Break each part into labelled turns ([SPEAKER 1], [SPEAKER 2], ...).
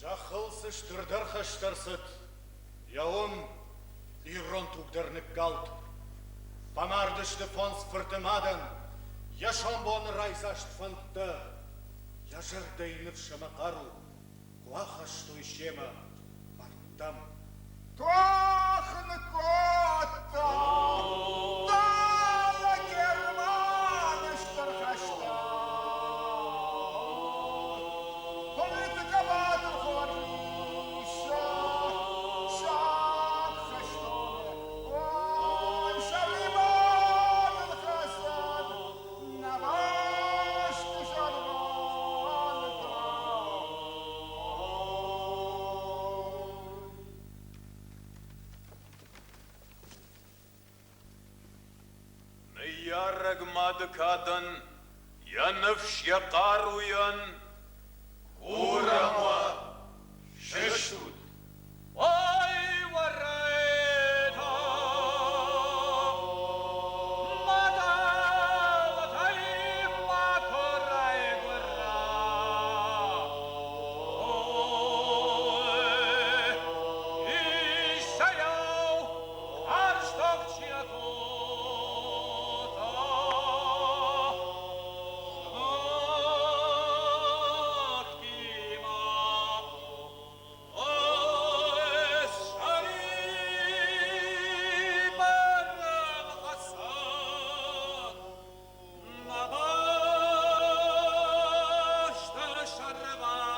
[SPEAKER 1] Зӕххыл цы стырдӕр хӕст ӕрцыд, йӕ уым ирон туг дӕр ныккалд. Фӕмард сты фондз фырты мадӕн йӕ сомбоны райдзаст фӕндтӕ, йӕ зӕрдӕйы ныфс ӕмӕ хъару куы ахастой семӕ мӕрдтӕм.
[SPEAKER 2] Тох ныккодта дӕлӕ Германы стыр хӕсты. Плиты Хъӕбатыр хорз саг хӕстоны, ой, сӕрибарыл хӕцӕг нӕ бӕсты сӕрвӕлтау.
[SPEAKER 3] Ныййарӕг мады кадӕн йӕ ныфс, йӕ хъаруйӕн курӕм уӕ, сыстут! Ой, уӕрӕйда, мадӕлтӕй макуы райгуыра. Ой, Исайау карз чи нӕ кодта, знӕгтимӕ. Сӕрибарыл хӕцӕг нӕ бӕсты сӕрвӕлтау.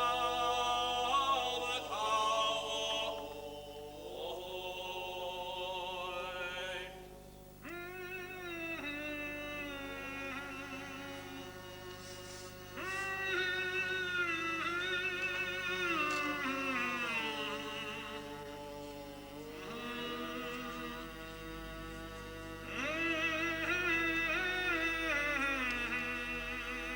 [SPEAKER 3] Ой.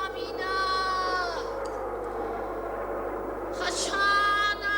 [SPEAKER 4] Аминӕт! Хӕсанӕ!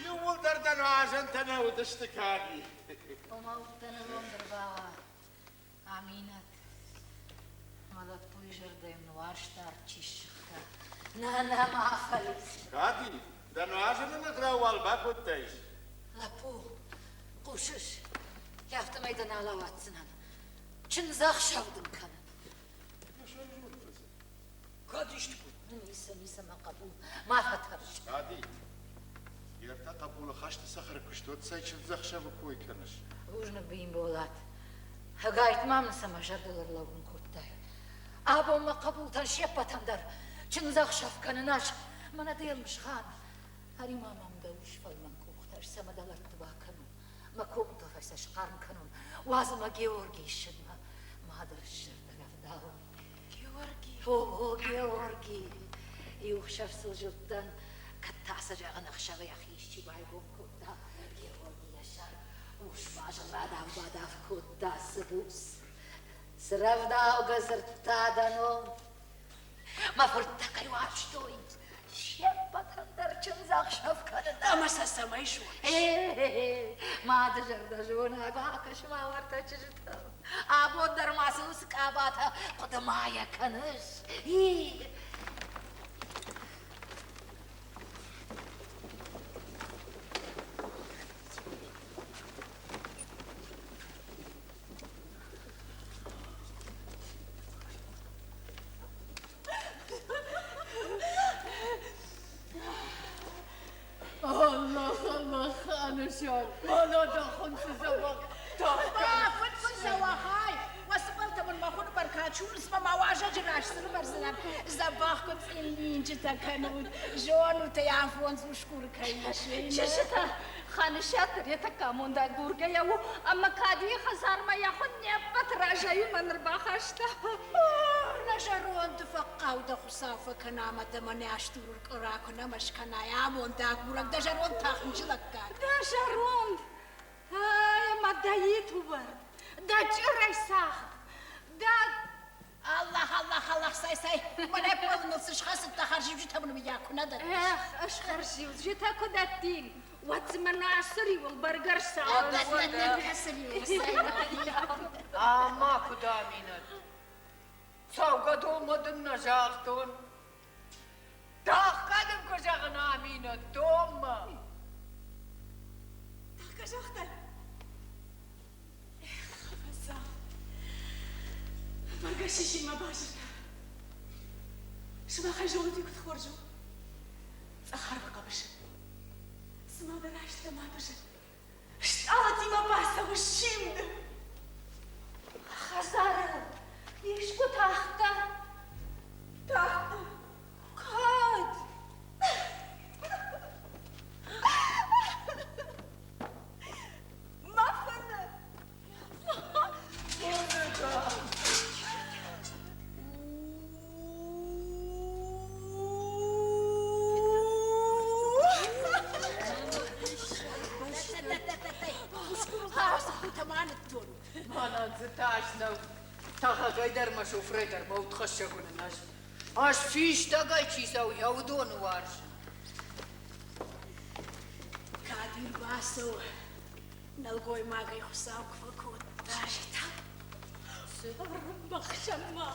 [SPEAKER 2] Иууылдӕр дӕ нуазӕнтӕ нӕ уыдысты, Кади.
[SPEAKER 4] Ома уыдтӕ нырон дӕр баба, Аминӕт. Мӕ лӕппуйы зӕрдӕ йын нуӕзта арт чи ссыгъта. Нӕ, нӕ ма афӕлиз.
[SPEAKER 2] Кади, дӕ нуазӕны ныгъдау уал бакодтаис?
[SPEAKER 4] Лӕппу, хъусыс? Афтӕмӕй дӕ нал ауадздзынӕн. Чындзӕхсӕв дын кӕнын.
[SPEAKER 5] Кӕд исты кодта?
[SPEAKER 4] Ницы, ницы, мӕ хъӕбул, ма фӕтӕрс.
[SPEAKER 1] Кади, йе ртӕ хъӕбулы хӕсты цӕхӕры куыст, уӕд цӕй чындзӕхсӕвы кой кӕныс?
[SPEAKER 4] Бузныг, Бимболат. Ӕгайтма мын сӕ мӕ зӕрдыл ӕрлӕууын кодтай. Абон мӕ хъӕбултӕн се ппӕтӕн дӕр чындзӕхсӕв кӕнын ӕз. Мӕнӕ дӕ Елмысхан, ӕри-ма мӕм дӕ ус фӕлмӕн къухтӕ, ӕз сӕ мӕ дӕлӕртты бакӕнон, мӕ комытӕфӕй сӕ схъарм кӕнон. Уадз ӕмӕ Георгийы ссыдмӕ мады зӕрдӕ рӕвдауон.
[SPEAKER 6] Георги.
[SPEAKER 4] О, о, Георги! Иу хсӕв сыл зылдтӕн, кӕд та сӕ зӕгъын ӕхсӕвы йӕхи исчи байгом кодта. Георги йӕ сӕр урс базыл радав-бадав кодта, цы буц, цы рӕвдаугӕ дзырдта дӕ ном. Мӕ фырттӕ кӕй уарзтой, се ппӕтӕн дӕр чындзӕхсӕв кӕнын.
[SPEAKER 6] Ӕмӕ сӕ цӕмӕй зоныс?
[SPEAKER 4] Мады зӕрдӕ зонӕг, акӕс-ма уӕртӕ чызджытӕм. Абон дӕр ма сын уыцы къабатӕ хъуыды-ма йӕ кӕныс? И?
[SPEAKER 7] Аллах, Аллах, Анушан, мӕнӕ дӕ хынцы дзӕбӕх.
[SPEAKER 6] Фыдбылызӕуӕхай, уӕ цыбӕлтӕ мын мӕ хуыны бӕркад сурынц мӕ мӕ уазӕджы раз цы нывӕрдзынӕн. Дзӕбӕх куыд цъиллинджытӕ кӕнут, зонут ӕй, афондз усгуры кӕй ис.
[SPEAKER 7] Чызджытӕ, Ханысиат дӕр йӕ тӕккӕ амондӕй гургӕйӕ у, ӕмӕ кӕд йӕ хӕдзармӕ йӕ хуын не ппӕт разӕй мӕн ӕрбахаста.
[SPEAKER 6] Нӕ зӕронды фӕхъхъау дӕ Хуыцау фӕкӕна ӕмӕ дӕ мӕнӕ астуры къуыра куы нӕма скӕнай, амондагурӕг дӕ зӕронд та хынджылӕггаг.
[SPEAKER 7] Дӕ зӕронд, ӕмӕ дӕ итувӕрд, дӕ чъырӕй цагъд, дӕ
[SPEAKER 6] Аллах, Аллах, Аллах, сай, сай, мӕнӕ пълныл цы схӕцыдтӕ, хӕрзиуджытӕ мын мыййаг куы нӕ дӕттыс.
[SPEAKER 7] Эх, ӕз хӕрзиуджытӕ куы дӕттин, уӕд дзы мӕнӕ ацы риуыл бӕргӕ рцауын.
[SPEAKER 5] Ӕмӕ куыд, Аминӕт? Цӕугӕдонмӕ дын нӕ загътон. Тӕхгӕ дын куы зӕгъын, Аминӕт, донмӕ.
[SPEAKER 8] Тӕхгӕ загътай? Эх, ӕвӕдза, бӕргӕ сисин мӕ базыртӕ. Сымахӕй зонут, куыд хорз у цъӕх арвы хъӕбысы. Цыма дӕ раст дӕ мады стъалытимӕ бацӕуы симды.
[SPEAKER 7] Хӕдзары искуы тӕхгӕ?
[SPEAKER 8] Тӕхгӕ.
[SPEAKER 7] Кӕд?
[SPEAKER 8] Мӕ фыны.
[SPEAKER 5] Мӕнӕн дзы тас нӕу. Тӕхӕгӕй дӕр мӕ шофырӕй дӕр мӕ удхӕссӕг уынын ӕз. Ӕз фистӕгӕй чи цӕуы, йӕ уыдоны уарзын.
[SPEAKER 6] Кӕд ӕрбацӕуы, нӕлгоймагӕй Хуыцау куы фӕкодта.
[SPEAKER 7] Ӕрӕмбӕхсӕм-ма.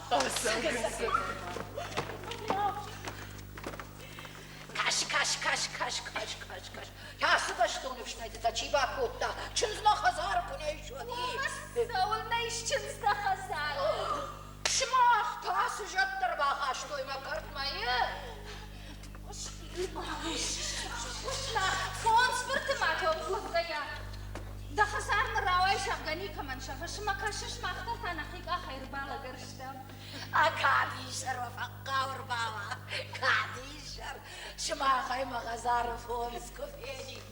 [SPEAKER 4] Кӕс, кӕс, кӕс, кӕс, кӕс, кӕс, кӕс. Ацы бӕстоны ӕфснайдтытӕ чи бакодта? Чындз мӕ хӕдзары куы нӕ ис, уӕд.
[SPEAKER 7] Цӕуылнӕ ис чындз дӕ хӕдзары?
[SPEAKER 4] Сымах та цы зӕдтӕ ӕрбахастой мӕ кӕртмӕ, е?
[SPEAKER 7] Фондз фырты ма уӕвгӕйӕ, дӕ хӕдзармӕ рауай, зӕгъгӕ, никӕмӕн зӕгъыс ӕмӕ кӕсыс, мах дӕр та нӕхи къахӕй ӕрбалӕгӕрстам.
[SPEAKER 4] А кадисӕр уӕ фӕхъхъау ӕрбауа, кадисӕр! Сымахӕй мӕ хӕдзары фондз куы фенин,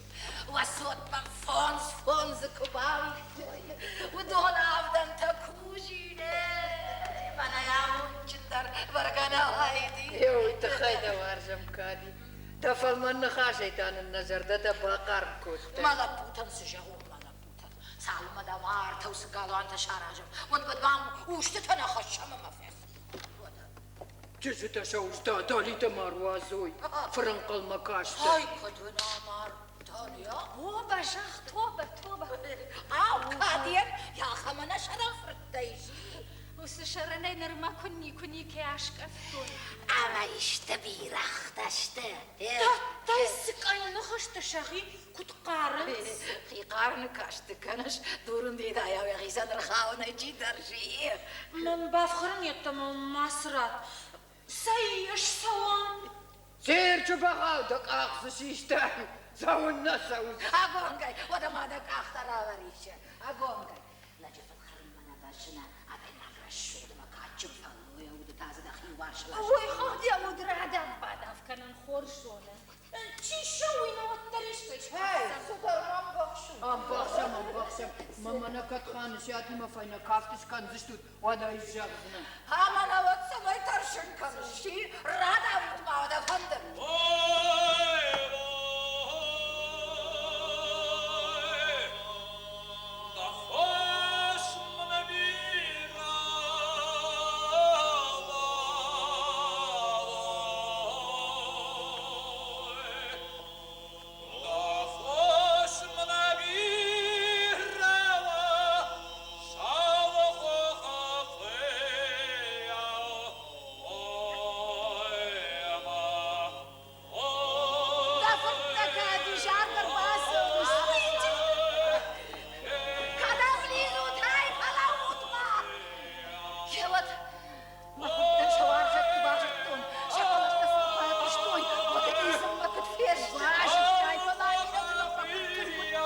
[SPEAKER 4] уӕ цот мӕм фондз фондзы куы бауиккой, уыдон авдӕнтӕ кусин, мӕнӕй амондджындӕр бӕргӕ нӕ уаид.
[SPEAKER 5] Уый тыххӕй дӕ уарзӕм, Кади. Дӕ фӕлмӕн ныхасӕй та нын нӕ зӕрдӕтӕ бахъарм кодтай.
[SPEAKER 4] Мӕ лӕппутӕн цы зӕгъон, мӕ лӕппутӕн? Цалынмӕ дӕм артау цы галуантӕ саразӕм, уӕдмӕ дӕм устытӕ нӕ хӕссӕм ӕмӕ фесты.
[SPEAKER 5] Чызджытӕ сӕ устӕ далитӕ ма руадзой, фырӕнхъӕлмӕ касты.
[SPEAKER 4] Ай, куыд уын амардтӕн, я?
[SPEAKER 7] Тобӕ, зӕгъ, тобӕ, тобӕ.
[SPEAKER 4] Ау, кӕдийӕн йӕхӕмӕ нӕ сӕрӕн фырттӕ ис.
[SPEAKER 7] Уыцы сӕрӕнӕй нырмӕ куы никуы никӕй аскъӕфтой.
[SPEAKER 4] Ӕмӕ исты бирӕгътӕ сты.
[SPEAKER 8] Тӕттай цы къӕйныхӕстӕ сӕхи куыд хъарынц?
[SPEAKER 4] Хи хъарыны касты кӕныс, дурын дедайау йӕхицӕн ӕрхауынӕй чи тӕрсы.
[SPEAKER 8] Мӕн бафхӕрын йеддӕмӕ мацы ратт. Цӕй, ссӕуӕм.
[SPEAKER 5] Цирчы бӕхау дӕ къах цы систай, цӕуыннӕ цӕуыс?
[SPEAKER 4] Ӕгонгӕй, уӕдӕ ма дӕ къӕхтӕ равӕрис. Ӕгонгӕй. Лӕджы фыдхӕрынмӕ нӕ бӕззынӕ, адӕймаг рӕсугъд ӕмӕ кадджын фӕллойӕ уды та дзы дӕхи уарз лас.
[SPEAKER 7] Уый хыгъд йӕ уд радав-бадав кӕнын хорз зоны. Чи сӕ, уый нӕ уӕддӕр искӕй схӕсдзӕн.
[SPEAKER 4] Цыдӕр ма ӕмбӕхсут.
[SPEAKER 5] Ӕмбӕхсӕм, ӕмбӕхсӕм. Мӕ мӕнӕ кӕд Ханысиатимӕ фӕйнӕ кафты скӕндзыстут, уӕд ӕй зӕгъдзынӕн.
[SPEAKER 4] Ӕмӕ нӕ уӕд цӕмӕй тӕрсын кӕныс, чи? Радавут ма уӕдӕ фӕндыр.
[SPEAKER 3] Ой, ой, да фосмна
[SPEAKER 6] Дӕ фырттӕ кӕд изӕр ӕрбацӕуынц.
[SPEAKER 4] Кӕдӕм лидзут, ӕй, фӕлӕуут-ма! Гъеуӕд мӕ фырттӕн сӕ уарзӕтты базыдтон, сӕ хъӕлӕстӕ сын куы айхъуыстой, уӕд лидзынмӕ куыд фесты. Базыдтай, фӕлӕ иннӕты нӕ фӕхъуыдтын куыдтӕ.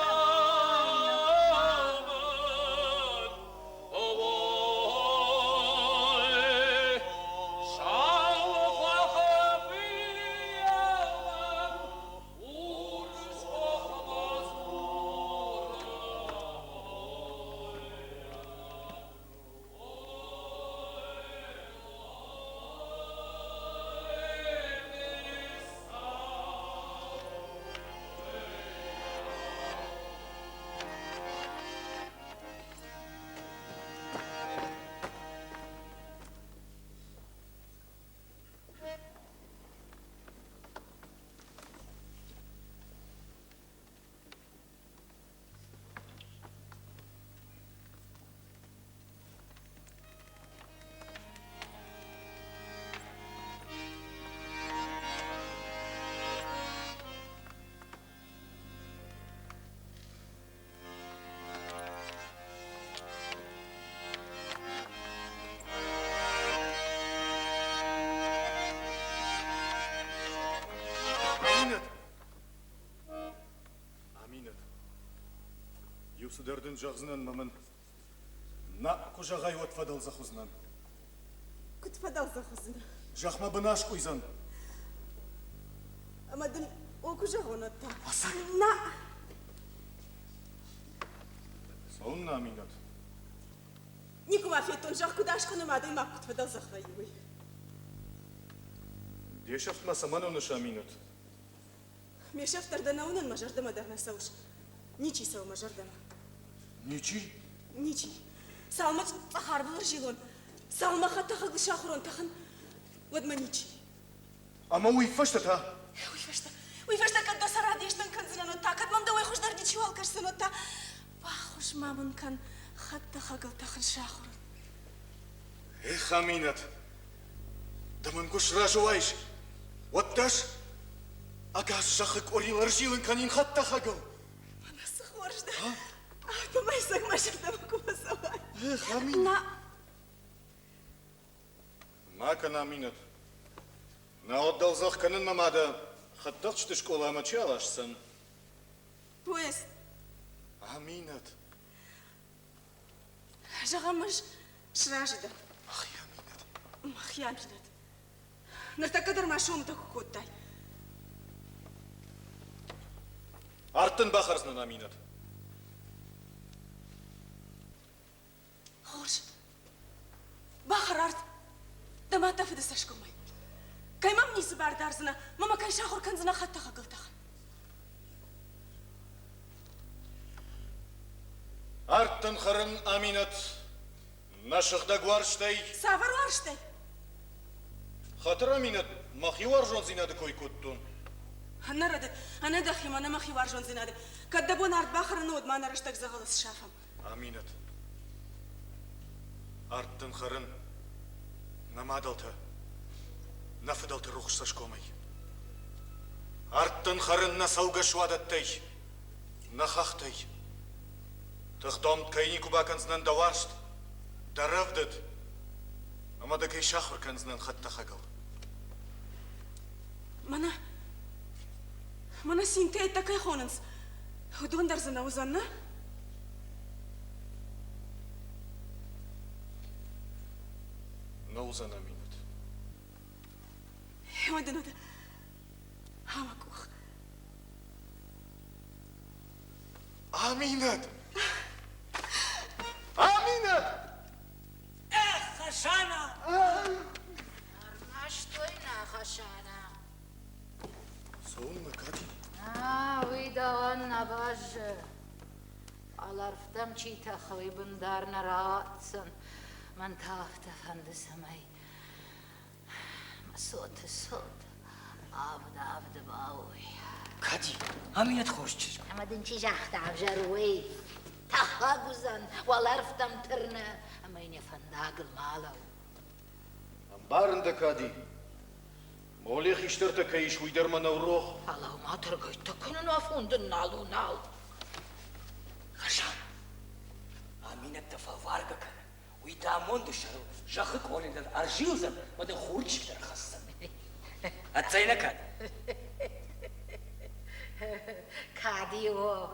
[SPEAKER 1] Аминӕт! Аминӕт, иу цыдӕр дын зӕгъдзынӕн мӕ мын нӕ куы зӕгъай, уӕд фӕдӕлдзӕх уыдзынӕн.
[SPEAKER 8] Куыд фӕдӕлдзӕх уыдзынӕ?
[SPEAKER 1] Зӕхх мӕ бын аскъуыйдзӕн.
[SPEAKER 8] Ӕмӕ дын о куы зӕгъон, уӕд та? Нӕ!
[SPEAKER 1] Цӕуыннӕ, Аминӕт?
[SPEAKER 8] Никуы ма федтон, зӕхх куыд аскъуыны ӕмӕ адӕймаг куыд фӕдӕлдзӕх вӕййы, уый.
[SPEAKER 1] Де сӕфтмӕ цӕмӕн уыныс, Аминӕт?
[SPEAKER 8] Ме сӕфт дӕр дӕ нӕ уынын, мӕ зӕрдӕмӕ дӕр нӕ цӕуыс. Ничи цӕуы мӕ зӕрдӕмӕ.
[SPEAKER 1] Ничи?
[SPEAKER 8] Ничи. Цалынмӕ цъӕх арвыл ӕрзилон, цалынмӕ хӕдтӕхӕгыл сахуырон тӕхын, уӕдмӕ ничи.
[SPEAKER 1] Ӕмӕ уый фӕстӕ та?
[SPEAKER 8] Уый фӕстӕ, уый фӕстӕ кӕд дӕ сӕр адестӕн кӕндзынӕн, уӕд та, кӕд мӕм дӕуӕй хуыздӕр ничиуал кӕсдзӕн, уӕд та баххуыс ма мын кӕн хӕдтӕхӕгыл тӕхын сахуырын.
[SPEAKER 1] Эх, Аминӕт, ды мын куы сразы уаис, уӕд дӕс ӕгас зӕххы къорийыл ӕрзилын кӕнин хӕдтӕхӕгыл.
[SPEAKER 8] Мӕнӕ цы хорз дӕ! Афтӕмӕй цӕг мӕ зӕрдӕмӕ куы фӕцӕуай.
[SPEAKER 1] Эх, Аминӕт.
[SPEAKER 8] На.
[SPEAKER 1] Ма кӕн, Аминӕт. Науӕд дӕлдзӕх кӕнынмӕ ма дӕ хӕдтӕхджыты скъоламӕ чи аласдзӕн?
[SPEAKER 8] Поезд.
[SPEAKER 1] Аминӕт.
[SPEAKER 8] Зӕгъӕм, ӕз сразы дӕн.
[SPEAKER 1] Мӕхи Аминӕт.
[SPEAKER 8] Мӕхи Аминӕт. Ныртӕккӕ дӕр ма сомытӕ куы кодтай.
[SPEAKER 1] Ард дын бахӕрдзынӕн, Аминӕт.
[SPEAKER 8] Хорз. Бахӕр ард. Дӕ мад дӕ фыды цӕсгомӕй. Кӕй мӕм ницы бар дардзынӕ, мӕ мӕ кӕй сахуыр кӕндзынӕ хӕдтӕхӕгыл тӕхын.
[SPEAKER 1] Ард дын хӕрын, Аминӕт, нӕ сыгъдӕг уарзтӕй.
[SPEAKER 8] Цавӕр уарзтӕй?
[SPEAKER 1] Хатыр, Аминӕт, мӕхи уарзондзинады кой кодтон.
[SPEAKER 8] Ӕнӕрӕдыд, ӕнӕ дӕхи мӕнӕ мӕхи уарзондзинады. Кӕд дӕ бон ард бахӕрын уӕд ма нӕ рӕстӕг дзӕгъӕлы сафӕм.
[SPEAKER 1] Аминӕт. Ард дын хӕрын, нӕ мадӕлтӕ, нӕ фыдӕлты рухс цӕсгомӕй. Ард дын хӕрын нӕ цӕугӕ суадӕттӕй, нӕ хӕхтӕй. Тыхдомд кӕй никуы бакӕндзынӕн дӕ уарзт, дӕ рӕвдыд, ӕмӕ дӕ кӕй сахуыр кӕндзынӕн хӕдтӕхӕгыл.
[SPEAKER 8] Мӕнӕ, мӕнӕ синтӕ кӕй хонынц, уыдон дӕр дзы нӕ уыдзӕн, нӕ?
[SPEAKER 1] Нӕ уыдзӕн Аминӕт.
[SPEAKER 8] Уӕдӕ, уӕдӕ, ама къух.
[SPEAKER 1] Аминӕт! Аминӕт!
[SPEAKER 3] Эх, Хасана!
[SPEAKER 4] Ӕрмӕст ой нӕ, Хасана.
[SPEAKER 1] Цӕуыннӕ, Кати?
[SPEAKER 4] А, уый дӕуӕн нӕ бӕззы. Уӕлӕрвтӕм чи тӕхы, уый бындар нӕ ратдзӕн. Мӕн та афтӕ фӕнды, цӕмӕй мӕ цоты цот авд-авды бауой.
[SPEAKER 9] Кати, Аминӕт хорз чызг.
[SPEAKER 4] Ӕмӕ дын чи загъта ӕвзӕр уый? Тӕхӕг уыдзӕн, уӕлӕрвтӕм тырны, ӕмӕ йын йӕ фӕндагыл ма лӕуу.
[SPEAKER 1] Ӕмбарын дӕ, Кади. Моле хистӕртӕ кӕй ис, уый дӕр мӕ нӕу рох.
[SPEAKER 4] Фӕлӕуу ма тӕргӕйттӕ кӕнын афон дын нал у, нал.
[SPEAKER 9] Хасан, Аминӕт дӕ фӕлваргӕ кӕны. Уый дӕ амонды сӕрыл зӕххы къорийыл дӕр ӕрзилдзӕн, уӕд ын хурчик дӕр хӕсдзӕн. Ӕццӕй нӕ кӕд?
[SPEAKER 4] Кади о,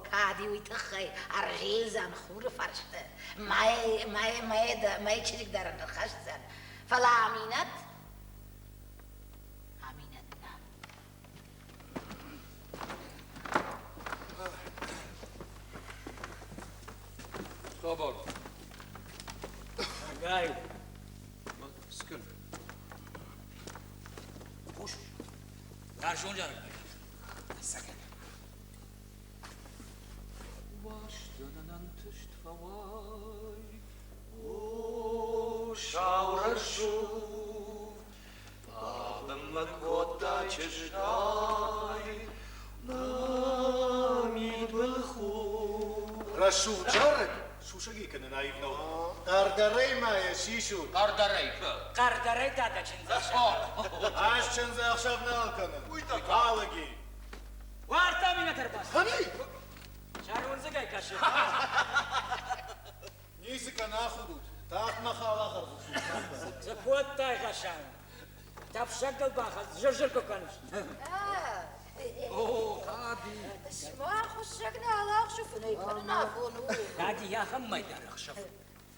[SPEAKER 4] кади уый тыххӕй ӕрзилдзӕн хуры фӕрсты, мӕй, мӕй, мӕй, мӕй чызг дӕр ын ӕрхӕсдзӕн. Фӕлӕ Аминӕт Аминӕт нӕ.
[SPEAKER 3] Хабар.
[SPEAKER 9] Гай.
[SPEAKER 3] Скын.
[SPEAKER 9] Хъус. Уарзон зарӕг. Ӕцӕгӕн.
[SPEAKER 3] Уастӕн ӕнтыст фӕуай, О, сау рӕсугъд, бабын кодта чызгай, нӕ мидбылхудт.
[SPEAKER 1] Рӕсугъд зарӕг сусӕгӕй кӕнын аив нӕу. Хъӕрдӕрӕй ма йӕ сисут.
[SPEAKER 3] Хъӕрдӕрӕй.
[SPEAKER 9] Хъӕрдӕрӕй та дӕ чындзӕхсӕв.
[SPEAKER 1] Ӕз чындзӕхсӕв нал кӕнын. Алыги.
[SPEAKER 9] Уартӕ минӕт ӕрбацыд. Сӕруындзыгӕй кӕсы.
[SPEAKER 1] Ницы кӕн, ахудут. Тагъд мӕ халахӕрдзыстут.
[SPEAKER 9] Цы кодтай, Хасан? Тӕфсӕгыл бахӕц, зыр-зыр куы кӕныс.
[SPEAKER 3] О, Кади!
[SPEAKER 4] Сымах хуыссӕг нал ахсы, фынӕй кӕнын афон у.
[SPEAKER 9] Кади, ахӕм мӕйдар ӕхсӕв.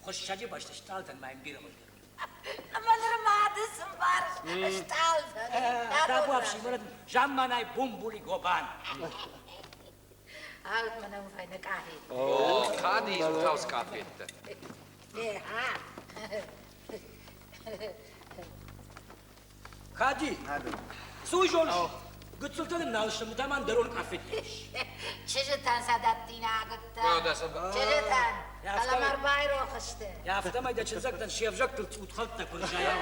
[SPEAKER 9] Хуыссӕджы бӕсты стъӕлтӕн ма йын бирӕ хуыздӕр.
[SPEAKER 4] Ӕмӕ нырма ды цы мбарыс стъӕлтӕн?
[SPEAKER 9] Табуафси, мӕнӕ замманай бумбули гобан.
[SPEAKER 4] Аут мӕнӕ уым фӕйнӕ къафет.
[SPEAKER 3] О, кади изутаус къафеттӕ.
[SPEAKER 9] Кади, цы зоныс? Гыццылтӕ нын нал сты, мытаман дӕрон къафеттӕ ис.
[SPEAKER 4] Чызджытӕн сӕ дӕттинаг уыдтӕ. Чызджытӕн, фӕлӕ ма рбайрох сты.
[SPEAKER 9] Афтӕмӕй дӕ чындзӕгтӕн се взӕгтыл цъутхӕлттӕ куы рзайа.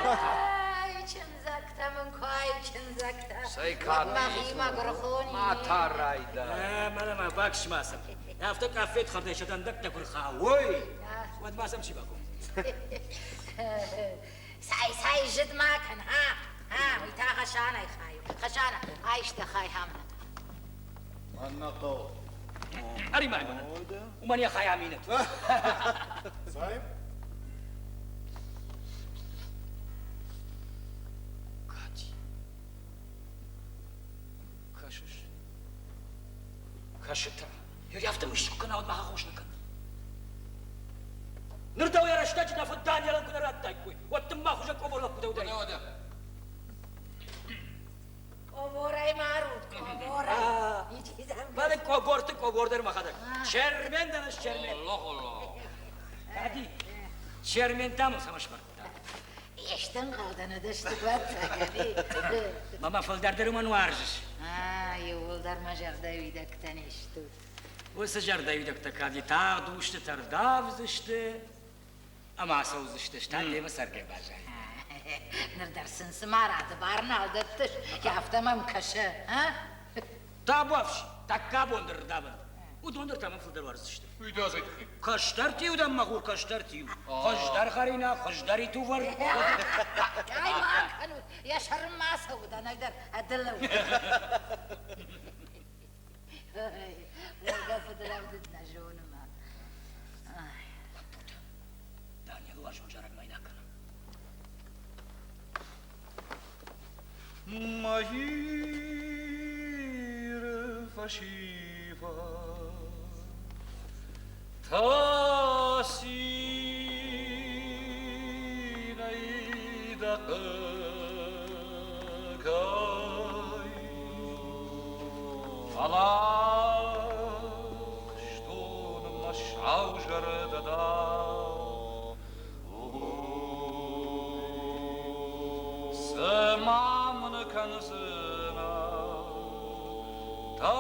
[SPEAKER 4] Ай, чындзӕгтӕ мын куы ай, чындзӕгтӕ.
[SPEAKER 3] Цӕй кад
[SPEAKER 4] Мӕхимӕ гуырхон
[SPEAKER 3] Ма та райдай.
[SPEAKER 9] Мӕнӕ ма бакс-ма сӕм. Афтӕ къафет хӕрдӕй сӕ дӕндӕгтӕ куы рхауой, уӕд ма сӕм чи бакомдзӕн?
[SPEAKER 4] Цай, цай, зыд ма кӕн, ха, ха, уый та Хасанайы хай у. Хасана, айс дӕ хай хамна.
[SPEAKER 1] Мӕн нӕ хъӕуы.
[SPEAKER 9] Ӕри-ма мӕнӕн. Уымӕн йӕ хай Аминӕт.
[SPEAKER 1] Цай?
[SPEAKER 9] Кати. Кӕсыс? Кӕсы та. Йӕ афтӕ мыщ куы кӕна, уӕд мах аххос нӕ кӕны. Ныр дӕу йӕ рӕстӕджы дӕ фыд Данелӕн куы нӕ радтаиккой, уӕд дын мӕ хуызӕн къобор лӕппу дӕ уыдаид.
[SPEAKER 3] Уӕдӕ.
[SPEAKER 4] Къоборӕй марут, къоборӕй.
[SPEAKER 9] Мӕнӕ къоборты къобор дӕр мӕхӕдӕг. Чермен дӕн ӕз, Чермен.
[SPEAKER 3] Оллох-оллох.
[SPEAKER 9] Кади, Чермен та мыл цӕмӕ сбардта?
[SPEAKER 4] Исты ӕнхъӕлдӕн уыдысты гуӕццӕгӕн.
[SPEAKER 9] Мама, фылдӕр дӕр уымӕн уарзыс.
[SPEAKER 4] Иууылдӕр мӕ зӕрдӕйы уидӕгтӕ не стут.
[SPEAKER 9] Уыцы зӕрдӕйы уидӕгтӕ кӕд тагъд устытӕ рдавдзысты ӕмӕ ацӕудзысты, стӕй демӕ цӕргӕ баззай.
[SPEAKER 4] Ныр дӕр сын цыма рады бар нал дӕттыс, афтӕ мӕм кӕсы, а?
[SPEAKER 9] Табуафси, тӕккӕ бон дӕр рдавӕнт. Уыдон дӕр та мӕ фылдӕр уарздзысты.
[SPEAKER 10] Уый та цӕй тыххӕй?
[SPEAKER 9] Кӕстӕртиу дӕм, мӕ хур, кӕстӕртиу. Хуыздӕр хӕринаг, хуыздӕр итувӕр.
[SPEAKER 4] Ай ма кӕнут, йӕ сӕрмӕ цӕуыдӕн ӕгӕр ӕдылы. Уӕдӕ фыдрӕвдыд нӕ зоны ма.
[SPEAKER 9] Лӕппутӕ, Данел уарзон зарӕг ма йын акӕнӕм.
[SPEAKER 10] Мӕ Иры фӕсивӕд та цинӕй дӕ хъыгӕй Фӕлахстон мӕ сау зӕрдӕ дӕу. Цы ма мын кӕндзынӕ дӕ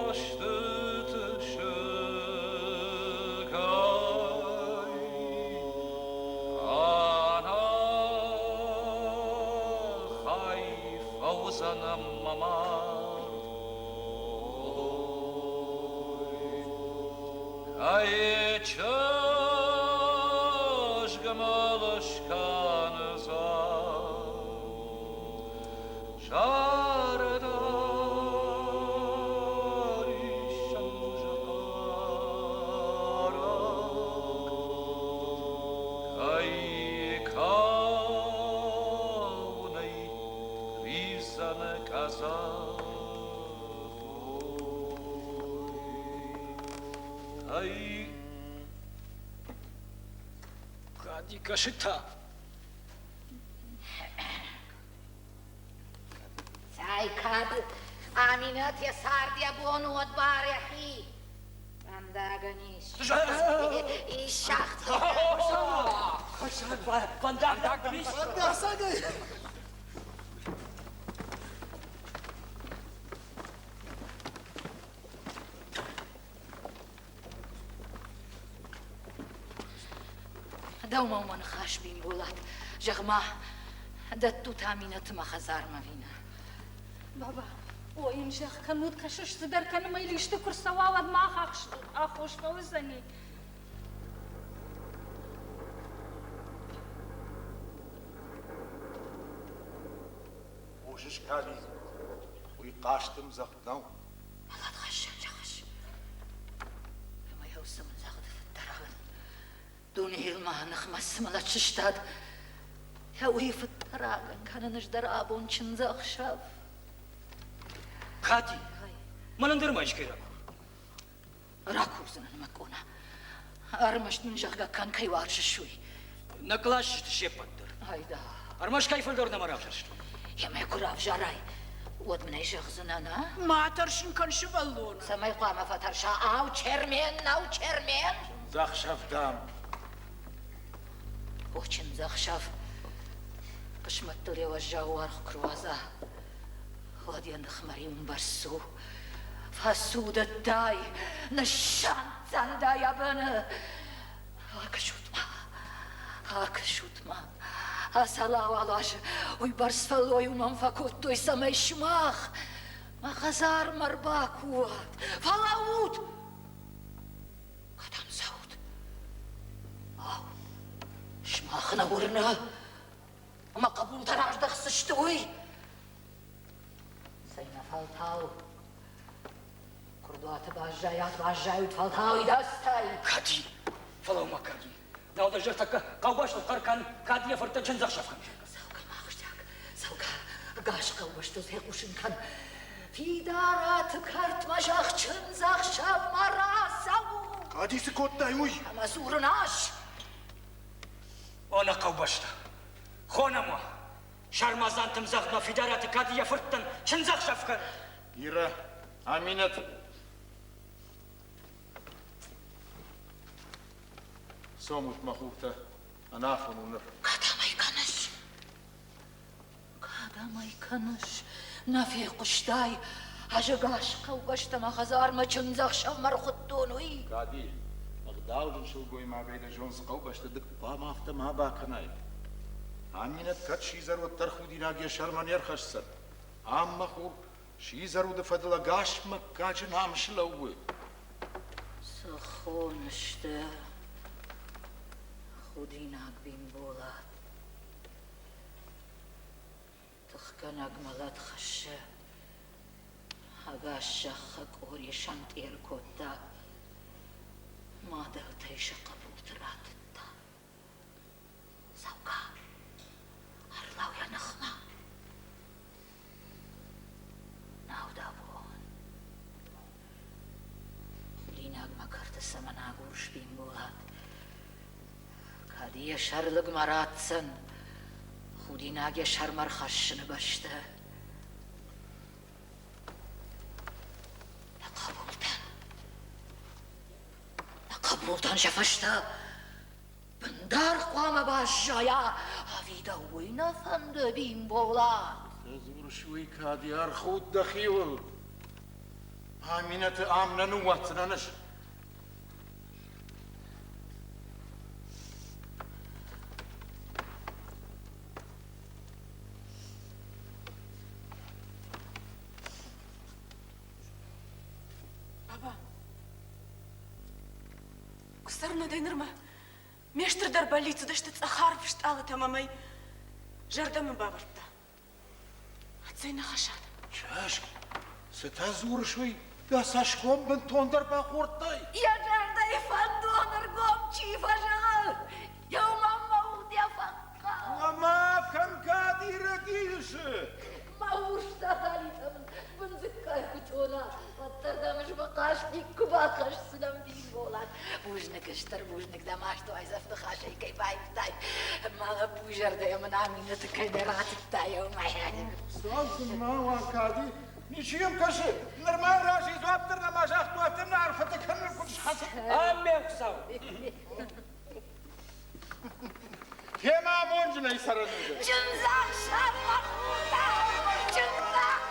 [SPEAKER 10] цӕстыты сыгӕй? Ӕнӕхай фӕуыдзӕн мӕ мард. Кӕй чызг мыл скӕндзӕн, зӕрдӕриссӕн хъарӕг, кӕй каунӕй ризӕн къӕдзӕх. Ай
[SPEAKER 9] Кади кӕсы та.
[SPEAKER 4] Цӕй кӕд Аминӕт йӕ цард йӕ бон уӕд бар йӕхи. Фӕндагӕн ис. Ис шахт.
[SPEAKER 9] Фӕндаг ис.
[SPEAKER 4] Дӕумӕ уымӕ ныхас, Бимболат. Зӕгъ-ма, дӕттут Аминӕты мӕ хӕдзармӕ ӕви нӕ?
[SPEAKER 7] Баба, о, йын зӕгъ, кӕннод кӕсыс, цыдӕр кӕны мӕ йыл исты куы рцӕуа, уӕд мах аххос фӕуыдзӕни.
[SPEAKER 2] Хъусыс, Кали, уый хъазты мдзӕгъд нӕу.
[SPEAKER 4] Мӕлӕтхӕссӕн зӕгъыс. Ӕмӕ йӕ уыцы мдзӕгъды фыддӕрагӕн дунейыл мӕ ныхмӕ цы мӕлӕт сыстад, йӕ уый фыддӕрагӕн кӕнын ӕз дӕр абон чындзӕхсӕв.
[SPEAKER 9] Кати, мӕнӕн дӕр ма искӕй ракур.
[SPEAKER 4] Ракурдзынӕн мӕ къона. Ӕрмӕст мын зӕгъгӕ кӕн, кӕй уарзыс, уый.
[SPEAKER 9] Нӕ къласты се ппӕт дӕр.
[SPEAKER 4] Айда.
[SPEAKER 9] Ӕрмӕст кӕй фылдӕр нӕма равзӕрстой.
[SPEAKER 4] Ӕмӕ куы равзарай, уӕд мын ӕй зӕгъдзынӕ, нӕ?
[SPEAKER 6] Ма тӕрсын кӕн сывӕллоны.
[SPEAKER 4] Цӕмӕй хъуамӕ фӕтӕрса? Ау, Чермен, нӕу Чермен?
[SPEAKER 2] Чындзӕхсӕв, дам.
[SPEAKER 4] О, чындзӕхсӕв. Хъысмӕт дыл йӕ уӕззау уаргъ куы руадза, уӕд йӕ ныхмӕ риуымбӕрц у. Фӕцудыдтай, ныссӕнддзӕн дӕ йӕ быны. Акӕсут-ма, акӕсут-ма, ацал-ауал азы уыйбӕрц фӕллой уымӕн фӕкодтой, цӕмӕй сымах мӕ хӕдзармӕ ӕрбакуват. Фӕлӕуут! Кӕдӕм цӕут? Ау, сымах нӕ уырны, мӕ хъӕбултӕ раздӕхдзысты, уый? Цӕйнӕфӕлтау куырдуаты баззайат, баззайут фӕлтау идӕдзтӕй.
[SPEAKER 9] Кади, фӕлӕуу-ма, Кади. Нал дӕ зӕрдтӕккӕ хъӕубӕстыл хъӕр кӕн, кӕд йӕ фырттӕн чындзӕхсӕв кӕн.
[SPEAKER 4] Цӕугӕ, махстаг, цӕугӕ, ӕгас хъӕубӕстыл фехъусын кӕн. Фидараты кӕртмӕ зӕгъ чындзӕхсӕвмӕ рацӕут.
[SPEAKER 2] Кади, цы кодтай уый?
[SPEAKER 4] Ӕмӕ дзурын ӕз.
[SPEAKER 9] О, нӕ хъӕубӕстӕ, хонӕм уӕ. Сармадзанты мдзӕгъдмӕ Фидараты кӕд йӕ фырттӕн чындзӕхсӕв кӕны.
[SPEAKER 2] Ира, Аминӕт. Цомут, мӕ хуртӕ, ӕнафон у ныр.
[SPEAKER 4] Кӕдӕм ӕй кӕныс? Кӕдӕм ӕй кӕныс? Нӕ фехъуыстай, ӕз ӕгас хъӕубӕстӕ мӕ хӕдзармӕ чындзӕхсӕвмӕ ӕрхуыдтон, уый?
[SPEAKER 2] Кади, ӕгъдауджын сылгоймагӕй дӕ зонд цы хъӕубӕсты ды хъуамӕ афтӕ ма бакӕнай. Аминӕт кӕд сидзӕр, уӕддӕр худинаг йӕ сӕрмӕ не рхӕсдзӕн. Ам, мӕ хур, Сидзӕр уды фӕдыл ӕгас мыггаджы намыс лӕууы.
[SPEAKER 4] Цы хоныс дӕ, худинаг Бимболат? Тыхгӕнӕг мӕлӕт хӕссы. Ӕгас зӕххы къори сӕнтъер кодта. Мадӕлтӕй сӕ хъӕбулты ратыдта. Цӕугӕ, ӕрлӕу йӕ ныхмӕ. Нау дӕ бон. Худинаг мӕ кӕрты цӕмӕн агурыс, Бимболат? Кӕд йӕ сӕр лыгмӕ ратдзӕн, худинаг йӕ сӕрмӕ рхӕссыны бӕсты. Нӕ хъӕбултӕн, нӕ хъӕбултӕн сӕ фӕстӕ бындар хъуамӕ баззайа, ӕви дӕ уый нӕ фӕнды, Бимболат?
[SPEAKER 2] Цы дзурыс уый, кӕд йӕ ӕрхуд дӕхиуыл? Аминӕты ам нӕ ныууадздзынӕн ӕз.
[SPEAKER 8] Баба, куы цӕрынадӕй нырмӕ ме стырдӕр бӕллиц уыдысты цъӕх арв стъалытӕ ӕмӕ мӕй. Зӕрдӕ мын бавӕрдта. Ӕцӕй нӕ хӕсад.
[SPEAKER 2] Чызг, цытӕ дзурыс уый? Дӕ цӕсгом бынтондӕр бахордтай?
[SPEAKER 4] Йӕ зӕрдӕйы фӕндон ӕргом чи фӕзӕгъы, еумӕ мӕ уд йӕ фӕхъхъау.
[SPEAKER 2] Ӕмӕ кӕнгӕ дирӕгисы.
[SPEAKER 4] Мӕ урс дадалитӕ мын бындзыккай куы тона, уӕддӕр дӕм ӕз мӕ хъаст никуы бахӕсдзынӕн, Бимболат. Бузныг, стыр бузныг дӕ маст уайдзӕф ныхасӕй кӕй баивтай. Мӕ лӕппуйы зӕрдӕйӕ мын Аминӕты кӕй нӕ ратыдтай, уымӕй.
[SPEAKER 2] Цал сын ма уа, Кади, ничи йӕм кӕсы. Нырма разыйы дзуапп дӕр нӕма загътой, афтӕ нӕ арфӕтӕ кӕнын куыд схӕцыд.
[SPEAKER 9] Аммен, Хуыцау!
[SPEAKER 2] Темӕ амонджынӕй цӕрӕн уыд.
[SPEAKER 4] Чындзӕхсӕв, мӕ хуртӕ! Чындзӕхсӕв!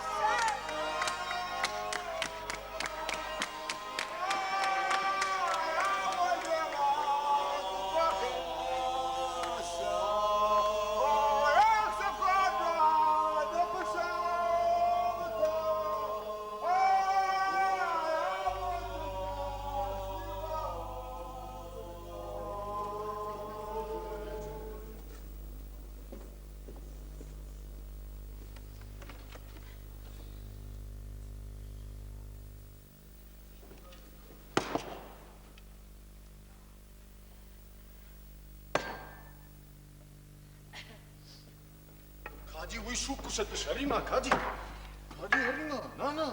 [SPEAKER 1] Кади, уый суг куы сӕттыс, ӕри-ма, Кади. Кади, ӕри-ма, на-на.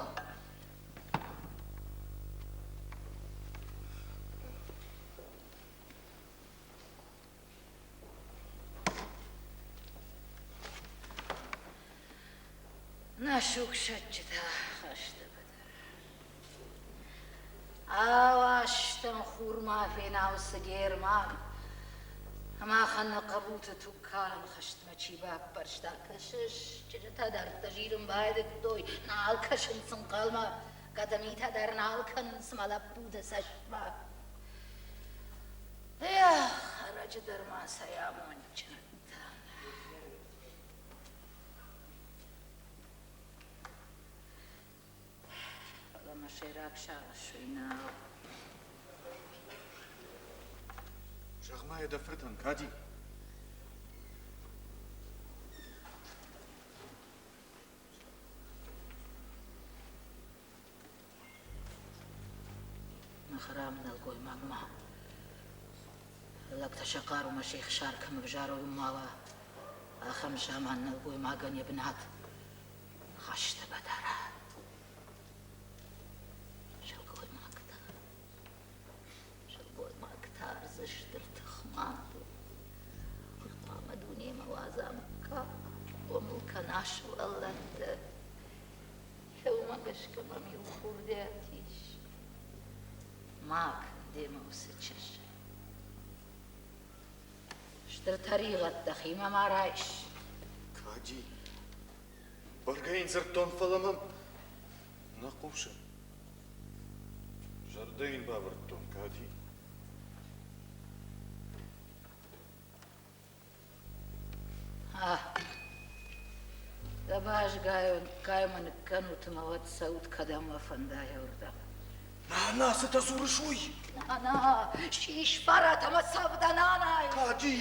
[SPEAKER 4] Нӕ сугсӕтджытӕ хӕсты быдыр. Ауазтӕн хурмӕ фенау цы Герман, махӕн нӕ хъӕбулты тугкалӕн хӕстмӕ чи баппӕрста, кӕсыс, чызджытӕ дӕрдтӕ зилын байдыдтой, нал кӕсынц ӕнхъӕлмӕ, гӕдымитӕ дӕр нал кӕнынц мӕ лӕппуты цӕстмӕ. Эх, ӕрӕджы дӕр ма цӕй амондджын уыдтӕн. Фӕлӕ мӕ сӕйраг сагъӕс уый нӕу.
[SPEAKER 1] Зӕгъ-ма йӕ дӕ фыртӕн, Кади.
[SPEAKER 4] Мӕ хӕрам нӕлгоймагмӕ. Лӕгтӕ сӕ хъарумӕ се хсар кӕм ӕвзарой, уым ма уа, ахӕм заман нӕлгоймагӕн йӕ бынат хӕсты бадара. Сылгоймӕгтӕ, сылгоймӕгтӕ ӕрдзы стыр тых мад у. Уый хъуамӕ дунемӕ уадза мыггаг, хъомыл кӕна сывӕллӕтты. Уымӕ гӕсгӕ мӕм иу курдиат ис. Ма кӕн демӕ уыцы чызджы. Стыр тӕригъӕд дӕхимӕ ма райс.
[SPEAKER 1] Кади, бӕргӕ йын дзырдтон, фӕлӕ мӕм нӕ хъусы. Зӕрдӕ йын бавӕрдтон, Кади.
[SPEAKER 4] Дӕ Къабазгай мӕ ныккӕнут ӕмӕ уӕд цӕут, кӕдӕм уӕ фӕнда, уырдӕм.
[SPEAKER 11] Нана, цытӕ дзурыс уый?
[SPEAKER 4] Нана, сис фӕрӕт ӕмӕ цӕв дӕ нанайы!
[SPEAKER 11] Кади!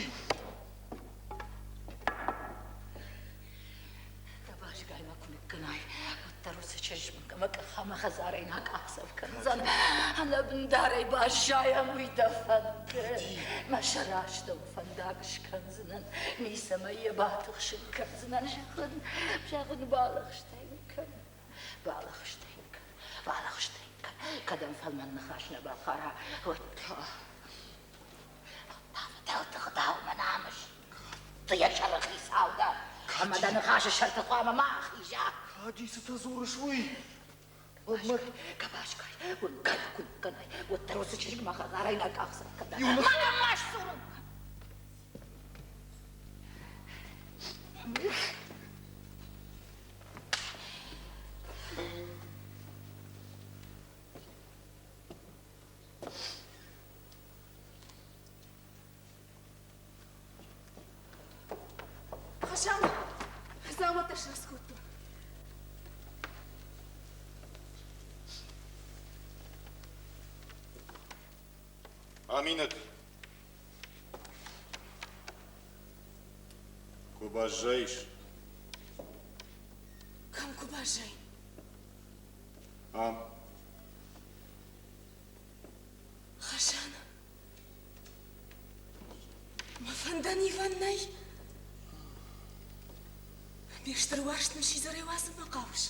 [SPEAKER 4] Къабазгай мӕ куы ныккӕнай, уӕддӕр уыцы чызг ӕмӕ къахӕмӕ хӕдзарӕй нӕ акъахдзӕф кӕндзӕн. Ӕнӕбындарӕй баззайӕм, уый дӕ фӕнды. Мӕ сӕрастӕу фӕндаг скӕндзынӕн, ницӕмӕй йӕ батыхсын кӕндзынӕн, зӕгъын, зӕгъын, балӕгъстӕ йын кӕн, балӕгъстӕ йын кӕн, балӕгъстӕ йын кӕн, кӕдӕм фӕлмӕн ныхас нӕ бахъара, уӕд та, уӕд та фыдӕлты гъдаумӕ намыс. Ды йӕ сӕрыхицау дӕ, ӕмӕ дӕ ныхасы сӕрты хъуамӕ ма ахиза.
[SPEAKER 11] Кади, цытӕ дзурыс уый?
[SPEAKER 4] Кабашкай, уынгӕг куы ныккӕнай, уӕддӕр уыцы чызгмӕ хӕдзарӕй нӕ къахдзӕф кӕнӕ. Мӕнӕн ма сдзурын!
[SPEAKER 8] Хасан, дзаумӕттӕ срӕвдз кодтон.
[SPEAKER 1] Аминӕт, куы баззаис?
[SPEAKER 8] Кӕм куы баззаин?
[SPEAKER 1] Ам.
[SPEAKER 8] Хасан, Мӕ фӕндӕн ивӕн нӕй. Ме стыр уарзт мын сидзӕрӕй уадзынмӕ хъавыс?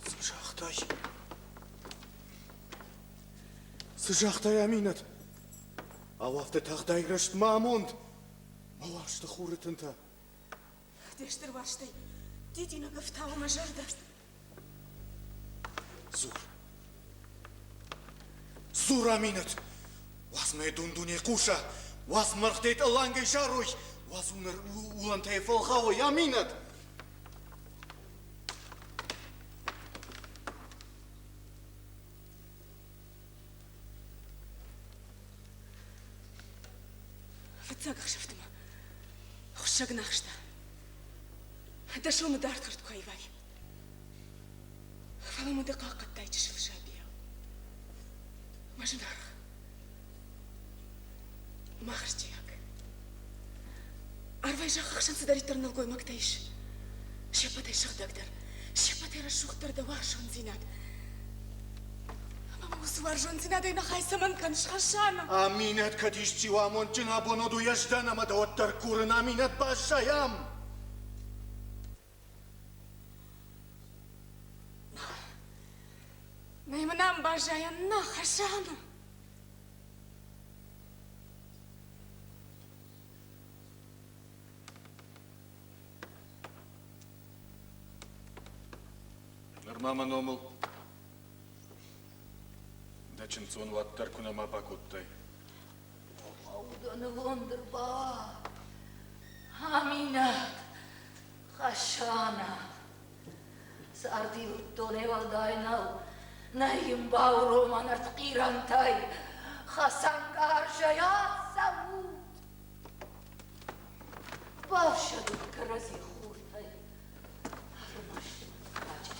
[SPEAKER 11] Цы загътай? Цы загътай, Аминӕт?
[SPEAKER 1] Ау, афтӕ тагъд айрӕзт мӕ амонд, мӕ уарзты хуры тынтӕ.
[SPEAKER 8] Де стыр уарзтӕй дидинӕг ӕфтауы мӕ зӕрдӕ.
[SPEAKER 1] Дзур. Дзур, Аминӕт! Уадз мӕ дун-дуне хъуса, уадз мӕргътӕй тъӕллангӕй зарой, уадз улӕнтӕй фӕлгъауой, Аминӕт!
[SPEAKER 8] Фыццаг ӕхсӕвты мӕ хуыссӕг нӕ ахста. Дӕ сомы дарддӕр куы аивай. Фӕлӕ мӕ ды хъахъхъӕдтай чысыл сабийау. Мӕ зынаргъ, мӕ ахсджиаг. Арвӕй зӕххы хсӕн цыдӕриддӕр нӕлгоймӕгтӕ ис, се ппӕтӕй сыгъдӕгдӕр, се ппӕтӕй рӕсугъддӕр дӕ уарзондзинад. Ӕмӕ мӕ уыцы уарзондзинадӕй нӕ хай цӕмӕн кӕныс, Хасана?
[SPEAKER 1] Аминӕт, кӕд исчи у амондджын абон уӕд уый ӕз дӕн ӕмӕ дӕ уӕддӕр курын, Аминӕт, баззай ам!
[SPEAKER 8] Нӕй мын ам баззайӕн, нӕ, Хасана!
[SPEAKER 1] Нырма мӕ номыл дӕ чындздзон уӕддӕр куы нӕма бакодтай.
[SPEAKER 4] Дӕ нывонд ӕрбауа, Аминӕт, Хӕсанӕ. Цардивгъуыдтонӕй уӕлдай нӕу, нӕ йын бауромӕн ӕртхъирӕнтӕй. Хӕцӕнгарзӕй ацӕут! Бафсӕдут кӕрӕдзи хуртӕй, ӕрмӕст мыггаджы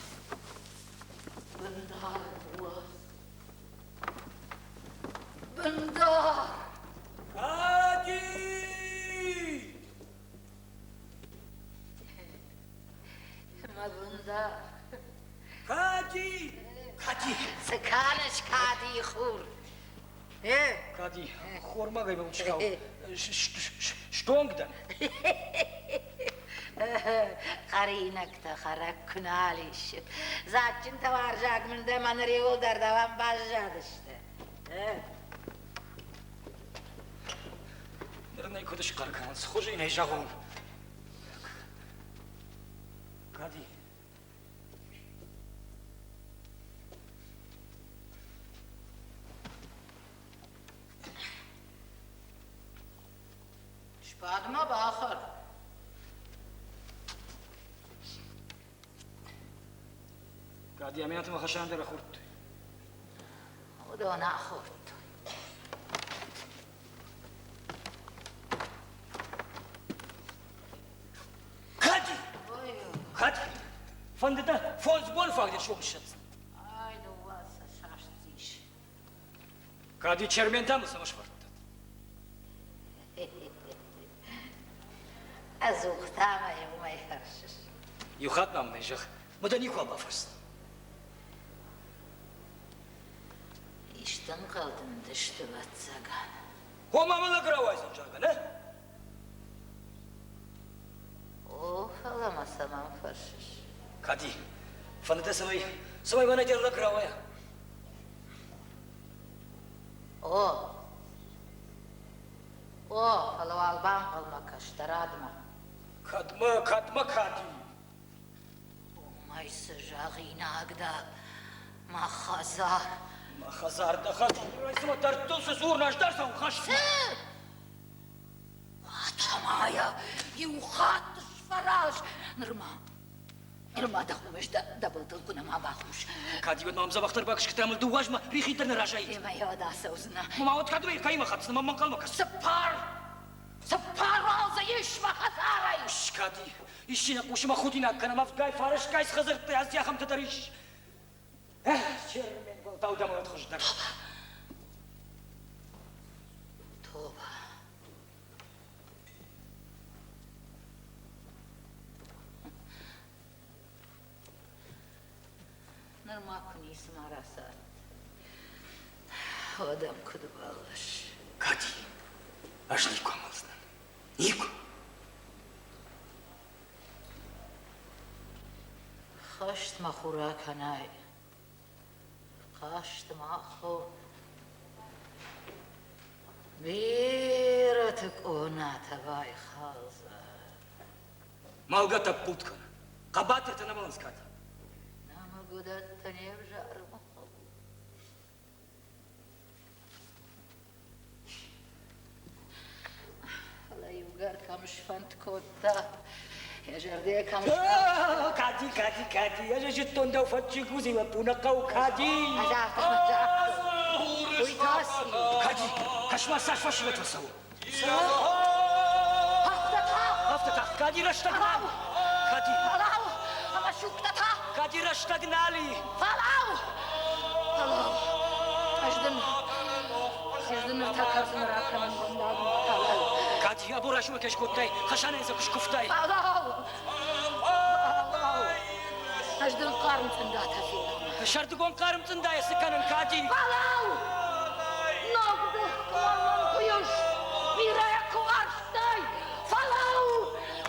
[SPEAKER 4] бындар уӕ. Бындар!
[SPEAKER 9] Кади!
[SPEAKER 4] Мӕ бындар.
[SPEAKER 9] Кади! Кади!
[SPEAKER 4] Цы кӕныс, Кадийы хур?
[SPEAKER 9] Кади, хормагӕй мӕ уд Стонг дӕн.
[SPEAKER 4] Хӕринӕгтӕ хӕрӕг куы нал ис. Дзаджджынтӕ уарзаг мын дӕ мӕ ныр иуылдӕр дӕуӕн баззадысты.
[SPEAKER 9] Ныр ын ӕй куыд схъӕр кӕнон, цы хуызы йын ӕй зӕгъон? Кади.
[SPEAKER 5] Сбад-ма, бахӕр.
[SPEAKER 9] Кади Аминӕтмӕ Хасан дӕр ахордтой.
[SPEAKER 4] Уыдон ахордтой.
[SPEAKER 9] Фӕнды дӕ фондз боны фаг дӕр сом ссӕнддзӕн.
[SPEAKER 4] Ай, ныууадз сӕ, састис.
[SPEAKER 9] Кӕд и Чермен дӕм цӕмӕ сфӕрдтат?
[SPEAKER 4] Ӕдзух та мӕ уымӕй фӕрсыс.
[SPEAKER 9] Иу хатт ма мын ӕй зӕгъ, мӕ дӕ никуал бафӕрсдзӕн.
[SPEAKER 4] Исты ӕнхъӕл дын дысты, ӕвӕццӕгӕн.
[SPEAKER 9] Ома мӕ лӕг рауайдзӕн, зӕгъгӕ, нӕ?
[SPEAKER 4] О, фӕлӕ мӕ цӕмӕн фӕрсыс?
[SPEAKER 9] Кади, фӕнды дӕ, цӕмӕй, цӕмӕй мӕнӕ дӕ лӕг рауайа?
[SPEAKER 4] О, о, фӕлӕ уал банхъӕлмӕ кӕс дӕ радмӕ.
[SPEAKER 9] Кӕдмӕ, кӕдмӕ, Кади?
[SPEAKER 4] Уымӕй цы зӕгъинаг дӕ, мӕ хӕдзар?
[SPEAKER 9] Мӕ хӕдзар дӕ хӕдзар, цыма дӕрдтыл цы дзурын, ӕз дӕр цӕуын хӕст.
[SPEAKER 4] Цы? Уӕдӕ иу хатт сфӕраз. Нырма, нырма дӕ хомыс дӕ былтыл куы нӕма бахус.
[SPEAKER 9] Кӕд-иу мӕм дзӕбӕхдӕр бакӕсгӕ мыл дыууӕ азмӕ рихи дӕр нӕ разаид.
[SPEAKER 4] Демӕ уӕд ацӕудзынӕ.
[SPEAKER 9] Ма уӕд кӕд кӕимӕ хӕцдзынӕ, мӕм ӕнхъӕлмӕ кӕс.
[SPEAKER 4] Цыппар! Цыппар уал дзы ис мӕ хӕдзарӕй!
[SPEAKER 9] Скади, исчи нӕ хъусы мӕ худинаг кӕнӕм, авдгай фарӕстгай цы хӕдзӕрттӕй аци ахӕмтӕ дӕр ис. Эх, Чермен, уӕлдау дӕм уӕд хуыздӕр.
[SPEAKER 4] Тобӕ. Нырма куы ницыма рацард, уӕд ӕм куыд бӕллыс?
[SPEAKER 9] Кади, ӕз никуы амӕлдзынӕн. Никуы.
[SPEAKER 4] Хӕст мӕ хур акӕнай, хъазт ма хо. Бирӕты къонатӕ байхалдзӕн.
[SPEAKER 9] Мӕлгӕ тӕппуд кӕны. Хъӕбатыртӕ нӕ мӕлынц кӕд.
[SPEAKER 4] Нӕмыг уыдӕттӕ не взары мӕ хъӕбул. Фӕлӕ иугӕр кӕм сфӕнд кодта, йӕ зӕрдӕ кӕм
[SPEAKER 9] Кади, Кади, Кади, ӕз зыдтон дӕу фӕтчы гузи лӕппу нӕ хъӕуы, Кади!
[SPEAKER 4] Ӕз афтӕ загътон. Уый та циу?
[SPEAKER 9] Кади, кӕс-ма, цас фӕсивӕд фӕцӕуы.
[SPEAKER 4] Афтӕ та!
[SPEAKER 9] Афтӕ та, Кади рӕстӕг нал! Кади!
[SPEAKER 4] Фӕлӕуу, ӕмӕ сугтӕ та!
[SPEAKER 9] Кади рӕстӕг нал и!
[SPEAKER 4] Фӕлӕуу! Фӕлӕуу! Ӕз дын, ӕз дын ныртӕккӕ цы ракӕнын фӕндаг фӕлӕуу.
[SPEAKER 9] Кади, абон райсомы кӕй скодтай, Хасанӕн дзы куы скуывтай.
[SPEAKER 4] Фӕлӕуу! Фӕлӕуу! Ӕз дын хъарм цъындатӕ фенын.
[SPEAKER 9] Сӕрдыгон хъарм цъындайӕ цы кӕнын, Кади?
[SPEAKER 4] Фӕлӕуу! Ногдых куы куы ис, бирӕ куы уарзтай, фӕлӕуу!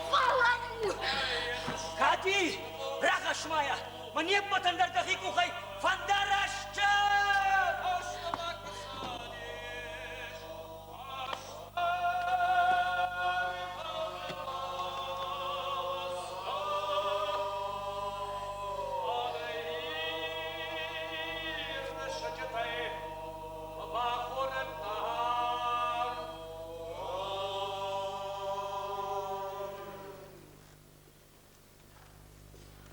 [SPEAKER 4] Фӕлӕуу!
[SPEAKER 9] Кади, рахӕсс ма йӕ! Мӕ не ппӕтӕн дӕр дӕхи къухӕй фӕндараст!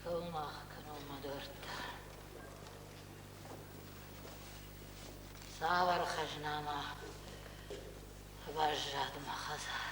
[SPEAKER 4] Кӕуыл кӕнон мӕ дуӕрттӕ? Цавӕр хӕзна ма баззад мӕ хӕдзары?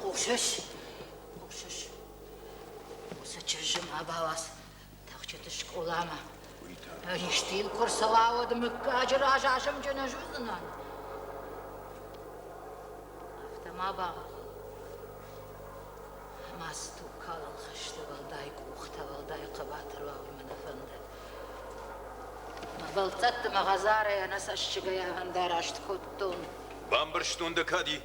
[SPEAKER 4] Хъусыс? Хъусыс? ма бауадз тӕхджыты скъоламӕ. Исты йыл куы рцӕуа, уӕд мыггаджы раз азымджын ӕз уыдзынӕн. Афтӕ ма багъӕл. Ӕмӕ цы тугкалӕн хӕсты уӕлдай къухтӕ, уӕлдай хъӕбатыр уа, уый мӕ нӕ фӕнды. Мӕ бӕлццӕтты мӕ хӕдзарӕй ӕнӕцӕссыгӕй афӕндараст кодтон.
[SPEAKER 12] Бамбӕрстон дӕ, Кади,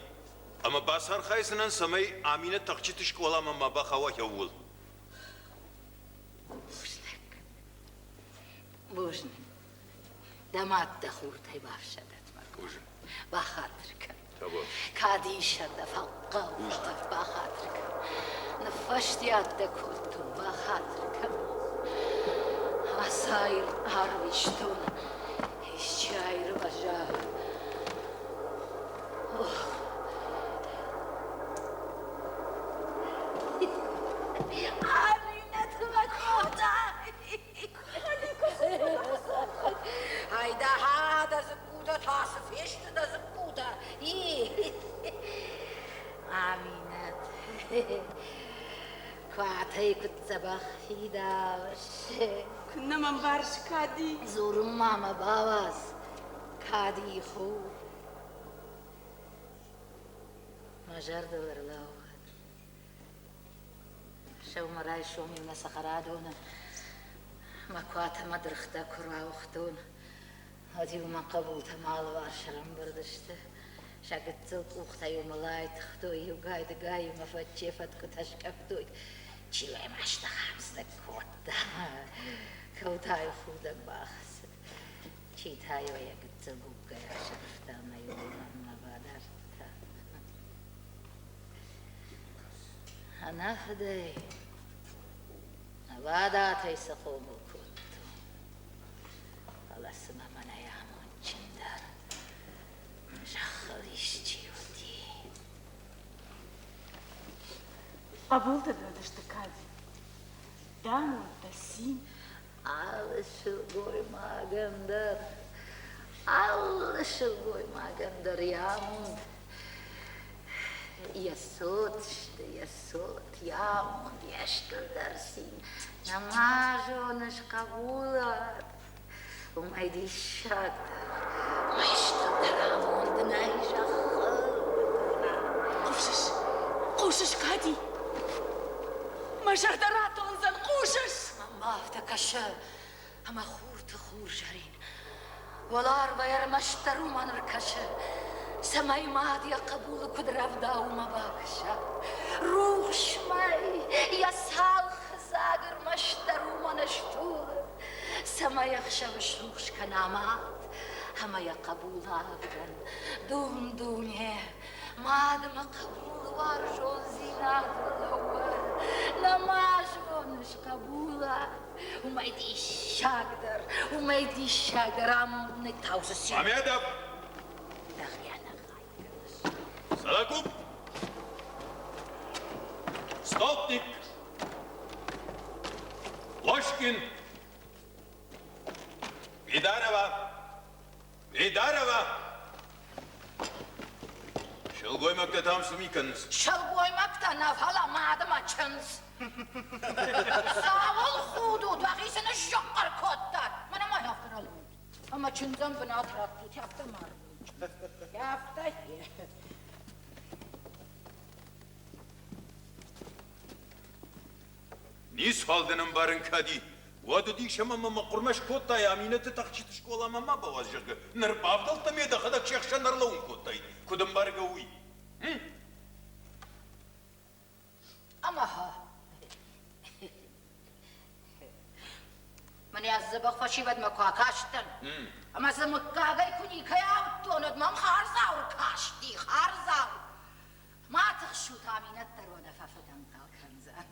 [SPEAKER 12] ӕмӕ бацархайдзынӕн, цӕмӕй Аминӕ тӕхджыты скъоламӕ ма бахауа еууыл.
[SPEAKER 4] Бузныг. Бузныг. Дӕ мад дӕ хуртӕй бафсӕдӕд, мӕ Бахатыр кӕн. Кӕд исӕн дӕ фӕхъхъау, бахатыр кӕн. Ныффӕстиат дӕ кодтон, бахатыр кӕн. Асайыл арвистон, исчи аирвӕза. Ох. Аминӕт мӕ кодта! Айда-ха, дӕ дзыккутӕ та цы фесты дӕ дзыккутӕ? И? Аминӕт, куатӕй куыд дзӕбӕх фидауыс.
[SPEAKER 8] Куыннӕ мӕ мбарыс, Кади?
[SPEAKER 4] Дзурын ма мӕ бауадз, Кади хур. Мӕ зӕрдыл ӕрлӕууыд. Сӕумӕрайсом-иу нӕ цӕхӕрадоны мӕ куатӕмӕ дыргътӕ куы рауыгътон, уӕд-иу мӕ хъӕбултӕ мӕ алыварс ӕрӕмбырд сты. Сӕ гыццыл къухтӕ-иу мыл айтыгътой, иугай-дыгай-иу мӕ фӕчче фӕткъуытӕ скъӕфтой. Чи уӕ масты хӕмц ныккодта, кӕу та-иу худӕг бахӕцыд. Чи та-иу йӕ гыццыл гуггӕй асӕрфта ӕмӕ-иу ӕй мӕнмӕ бадардта. Ӕнӕфыдӕй, ӕвадатӕй сӕ хъомыл кодтон. Фӕлӕ цымӕ мӕнӕй амондджындӕр зӕххыл исчи уыди?
[SPEAKER 8] Хъӕбултӕ дын уыдысты кад, дӕ амонд, дӕ цин.
[SPEAKER 4] Алы сылгоймагӕн дӕр, алы сылгоймагӕн дӕр йӕ амонд йӕ цот сты, йӕ цот, йӕ амонд, йе стырдӕр цин. Нӕма зоныс хъӕбулад, уымӕй диссагдӕр, уымӕй стырдӕр амонд нӕй зӕххыл.
[SPEAKER 8] Хъусыс, хъусыс, Кади? Мӕ зӕрдӕ ратондзӕн, хъусыс?
[SPEAKER 4] Мӕнмӕ афтӕ кӕсы, ӕмӕ хурты хурзӕрин уӕларвӕй ӕрмӕстдӕр уымӕн ӕркӕсы, цӕмӕй мад йӕ хъӕбулы куыд рӕвдауы бакӕса. Рухс мӕй йӕ цалхыдзаг ӕрмӕстдӕр уымӕн ыстулы, цӕмӕй ӕхсӕвы срухс кӕна мад ӕмӕ йӕ хъӕбулы авдӕн. Дун-дуне Мадмӕ хъӕбулы уарзондзинад лӕууы, нӕма зоныс хъӕбула. Уымӕй диссагдӕр, уымӕй диссагдӕр амонд ныттаудзы цин.
[SPEAKER 12] Мамедов!
[SPEAKER 4] Дӕхи ӕнӕхай кӕныс.
[SPEAKER 12] Сологуб! Столпник! Ложкин! Идарова! Идарова! Сылгоймӕгтӕ там цы ми кӕнынц?
[SPEAKER 4] Сылгоймӕгтӕ нӕ, фӕлӕ мадмӕ чындз. Цӕуыл худут, уӕхи ныззыхъхъыр кодтат? Мӕнӕ ма афтӕ ралӕуут. Ӕмӕ чындзӕн бынат раттут, афтӕ ма Афтӕ.
[SPEAKER 12] Ницуал дын ӕмбарын кӕд и, уӕд уыдис ӕмӕ мӕ мӕ хъуырмӕ скодтай Аминӕты тӕхджыты скъоламӕ ма бауадз, зӕгъгӕ. Ныр бавдӕлдтӕ ме дӕхӕдӕг се хсӕн ӕрлӕууын кодтай. Куыд ӕмбаргӕ уый?
[SPEAKER 4] Ӕмӕ Мӕнӕ ӕз дзӕбӕх фӕсивӕдмӕ куы акастӕн, ӕмӕ дзы мыггагӕй куы никӕй ауыдтон, уӕд мӕм хардзау ӕркасти, хардзау. Ма тыхсут, Аминӕт дӕр уӕ нӕ фӕфыдӕнхъӕл кӕндзӕн.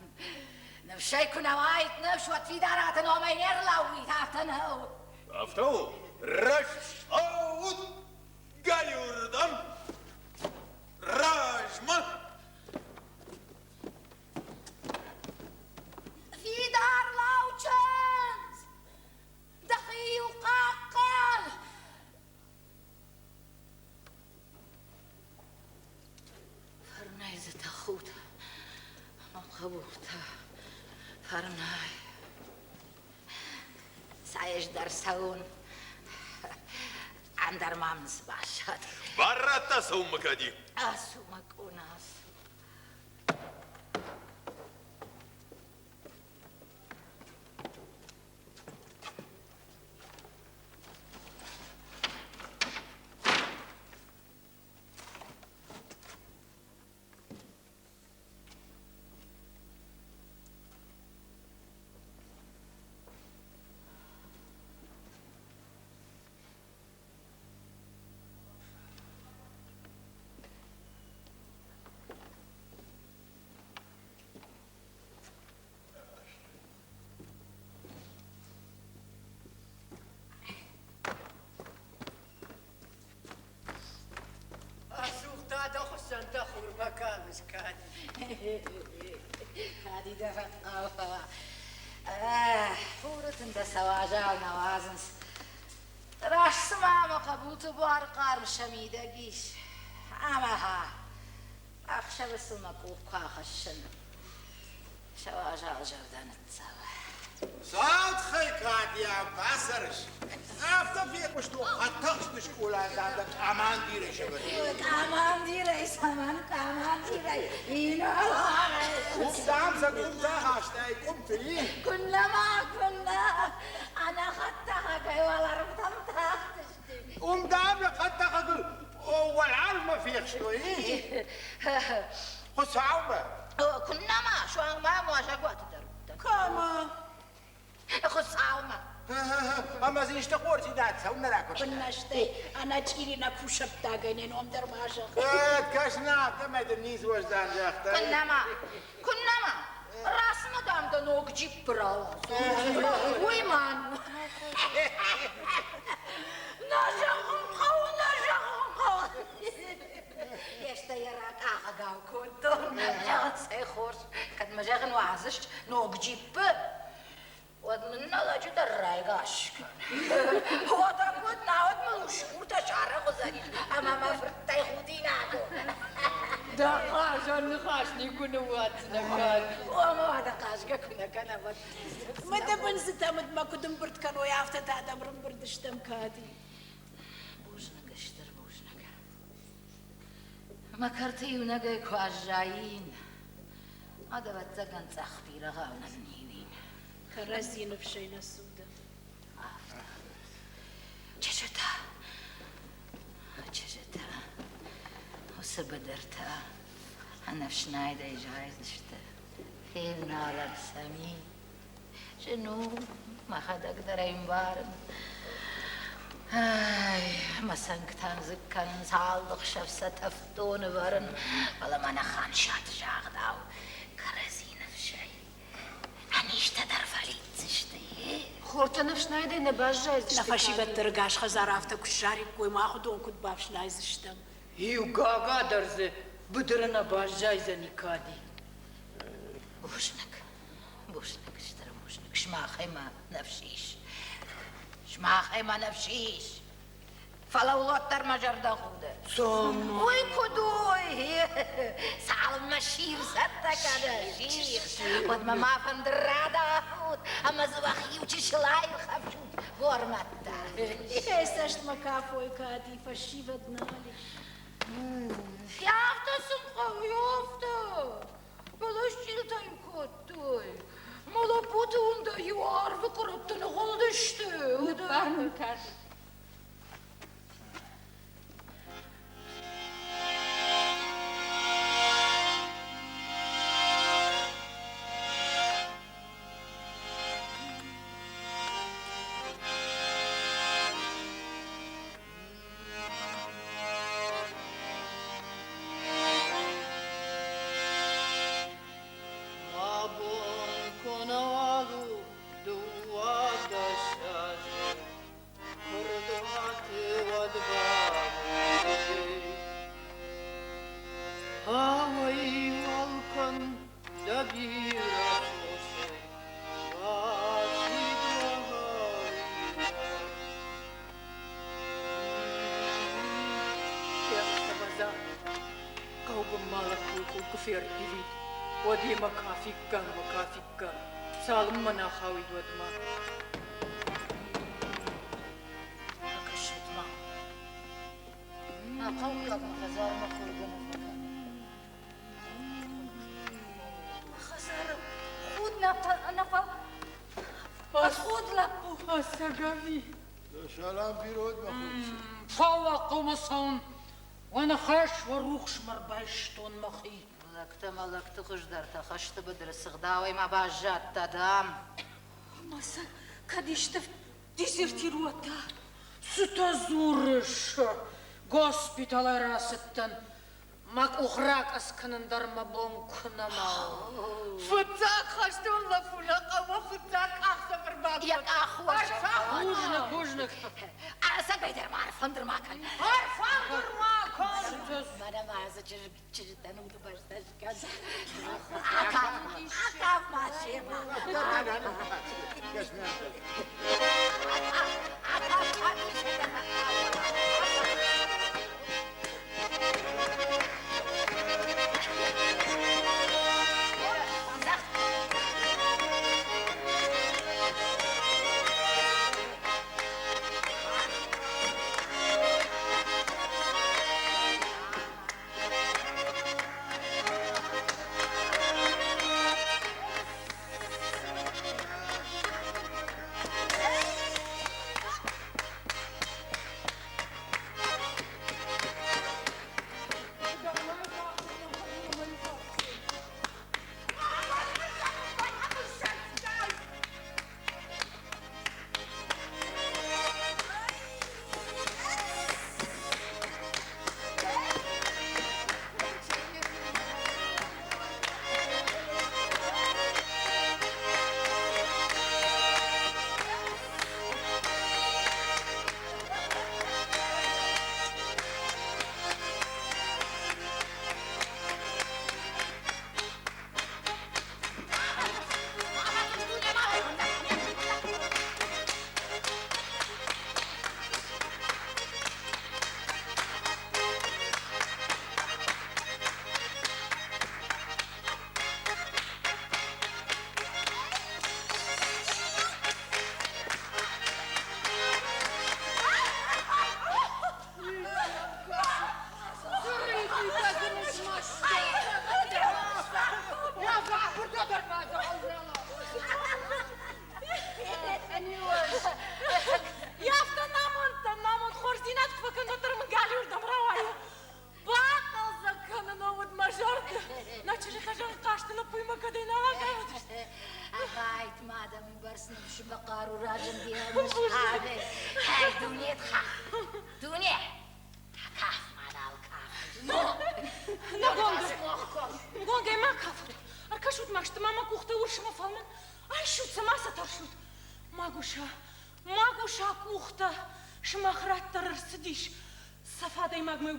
[SPEAKER 4] Ныфсӕй куы нӕ уаид ныфс, уӕд Фидараты номӕй не рлӕууид, афтӕ нӕу?
[SPEAKER 12] Афтӕ у. Раст слӕуут галиуырдӕм! Размӕ!
[SPEAKER 4] Фидар лӕу, чындз! Дӕхи-иу хъахъхъӕн! Фӕрнӕй дзы тӕхут, мӕ хъӕбултӕ. Фӕрнӕй. Цӕй ӕз дӕр цӕуон. Ӕндӕр ма мын цы баззад.
[SPEAKER 12] Бар радта цӕуынмӕ, Кади?
[SPEAKER 4] Ацу, мӕ къона, ацу.
[SPEAKER 5] Ӕсугъта дӕ хуыссӕн дӕ хурмӕ калыс, Кади.
[SPEAKER 4] Кади дӕ фӕхъхъау фӕуа. Хуры тынтӕ сӕ уазал нӕ уадзынц. Раст цыма мӕ хъӕбулты буар хъарм сӕ мидӕг ис. Ӕмӕ ӕхсӕвы сыл мӕ къух куы ахӕссын, сӕ уазал зӕрдӕ ныццӕуы.
[SPEAKER 2] Цалдхӕй кадиа бацӕрыс, афтӕ фехъуыстон хӕдтӕхджыты скъоладзаутӕ къамандирӕй сӕвӕрдтой.
[SPEAKER 4] Къамандирӕй цӕмӕн къамандирӕй? Инӕларӕй.
[SPEAKER 2] Уым, дам, сӕ къуымтӕ хастай, къуымты, и?
[SPEAKER 4] Куыннӕ ма, куыннӕ! Ӕнӕ хӕдтӕхӕгӕй уӕлӕрвтӕм тахтысты.
[SPEAKER 2] Уым, дам, йӕ хӕдтӕхӕгыл уӕларвмӕ фехстой, и? Хуыцаумӕ.
[SPEAKER 4] Куыннӕ ма, суанг ма уазӕгуаты дӕр уыдтӕн.
[SPEAKER 2] Кӕмӕ?
[SPEAKER 4] Хуыцаумӕ.
[SPEAKER 2] Ӕмӕ дзы исты хорздзинад цӕуылнӕ ракуырдтай?
[SPEAKER 6] Куыннӕ стӕй, ӕнӕ чъири нӕ кусӕрттагӕй не ном дӕр ма зӕгъ.
[SPEAKER 2] Кӕс нӕ, афтӕмӕй дын низ уӕздан загъта.
[SPEAKER 4] Куыннӕ ма, куыннӕ ма, расмӕ дам дӕ ног джипп рауадз. Уый мӕн у. Нӕ зӕгъын хъӕуы, нӕ зӕгъын хъӕуы. Естӕ йӕ ракъахӕгау кодтон. Зӕгъын, цӕй хорз, кӕд мӕ зӕгъын уадзыс ног джиппы, уӕд мын нӕ лӕджы дӕр райгас кӕн. Уӕдӕ куыд, науӕд мыл усгуртӕ сарӕх уыдзӕнис ӕмӕ мӕ фырттӕй худинаг у.
[SPEAKER 5] Дӕ хъазӕн ныхас никуы ныууадздзынӕ, Кади.
[SPEAKER 4] Омӕ уӕдӕ хъазгӕ куы нӕ кӕнӕм, уӕд.
[SPEAKER 6] Мыдыбындзытӕ мыдмӕ куыд ӕмбырд кӕной, афтӕ та дӕм ӕрӕмбырд стӕм, Кади.
[SPEAKER 4] Бузныг, стыр бузныг. Мӕ кӕрты иунӕгӕй куы аззаин, уӕд, ӕвӕццӕгӕн, цъӕх бирӕгъау нынниуин.
[SPEAKER 6] Кӕрӕдзи ныфсӕй нӕ цуды.
[SPEAKER 4] Афтӕ. Чызджытӕ, чызджытӕ, уыцы быдыртӕ ӕнӕфснайдӕй зайдзысты. Февналӕг сӕм и. Зын у, мӕхӕдӕг дӕр ӕй ӕмбарын. Ай, мӕ цӕнгтӕн дзыг кӕнынц алы хсӕв сӕ тӕфдоны вӕрын, фӕлӕ мӕнӕ Ханшаты загъдау кӕрӕдзи ныфсӕй ӕнизтӕ дӕр фӕлидздзысты.
[SPEAKER 8] Хортӕ ныфснайдӕй нӕ баззайдзысты.
[SPEAKER 6] Нӕ фӕсивӕд дӕр ӕгас хӕдзар афтӕ куы ссариккой, мах уыдон куыд бафснайдзыстӕм.
[SPEAKER 5] Иу гага дӕр дзы быдыры нӕ баззайдзӕни, Кади.
[SPEAKER 4] Бузныг. Бузныг, стыр бузныг, сымахӕй мӕ ныфс ис. Сымахӕй мӕ ныфс ис. Фӕлӕ уӕддӕр мӕ зӕрдӕ худы. Уый куыд у, цалынмӕ сир цӕттӕ кӕны, сир, уӕдмӕ ма фӕндыр радавут ӕмӕ дзы уӕхи иу чысыл аирхӕфсут, гормӕттӕ.
[SPEAKER 6] Йӕ цӕстмӕ кафой кади фӕсивӕд нал ис.
[SPEAKER 4] Афтӕ сын хъӕуы, афтӕ. Бӕласчъилтӕ-иу кодтой. Мӕ лӕппуты уындӕй-иу арвы къуырӕтты ныгъуылдысты.
[SPEAKER 7] Ныббар мын кӕн.
[SPEAKER 5] Абон куы нал у 12 азы, куырдуаты уӕд бабуй. Ауӕй уал кӕн дӕ бирӕ фосӕй, бафид Ӕвӕдза, хъӕубынмӕ лӕппуйы куы ферттивид, уӕд йемӕ кафиккам ӕмӕ кафиккам. Цалынмӕ нӕ ахауид, уӕдмӕ.
[SPEAKER 4] Акӕсут-ма. Мӕ хъӕуккаг мӕ хӕдзармӕ хургӕ нӕ фӕкӕны.
[SPEAKER 7] Хӕдзары худ нӕ нӕ худ лӕппу.
[SPEAKER 5] Асӕгави.
[SPEAKER 2] Салам бирод мӕ хурчи.
[SPEAKER 13] Фӕуа хъӕумӕ цӕуын, уӕ ныхас, уӕ рухсмӕ рбайстон мӕхи.
[SPEAKER 4] Лӕгтӕ мӕ лӕгты хуыздӕртӕ хӕсты быдыры сыгъдауӕй ма баззадтӕ, дам.
[SPEAKER 7] Ӕмӕ сӕ кӕд исты дезертир уӕдта?
[SPEAKER 13] Цытӕ дзурыс? Госпиталӕй рацыдтӕн. Мӕ къух ракъӕдз кӕнын дӕр мӕ бон куы нӕма у.
[SPEAKER 5] Фыццаг хӕстон лӕппу нӕ хъӕуы фыццаг къахдзӕф ӕрбакодта.
[SPEAKER 4] Йӕ къах
[SPEAKER 13] Бузныг, бузныг.
[SPEAKER 4] Ӕцӕгӕй дӕр ма ӕрфӕндыр ма кӕн.
[SPEAKER 13] Ӕрфӕндыр ма кӕн!
[SPEAKER 4] Мӕнӕ ма ацы чызг чызджытӕн удыбӕстӕ скӕн. Акаф, акаф ма семӕ. Акаф, акаф,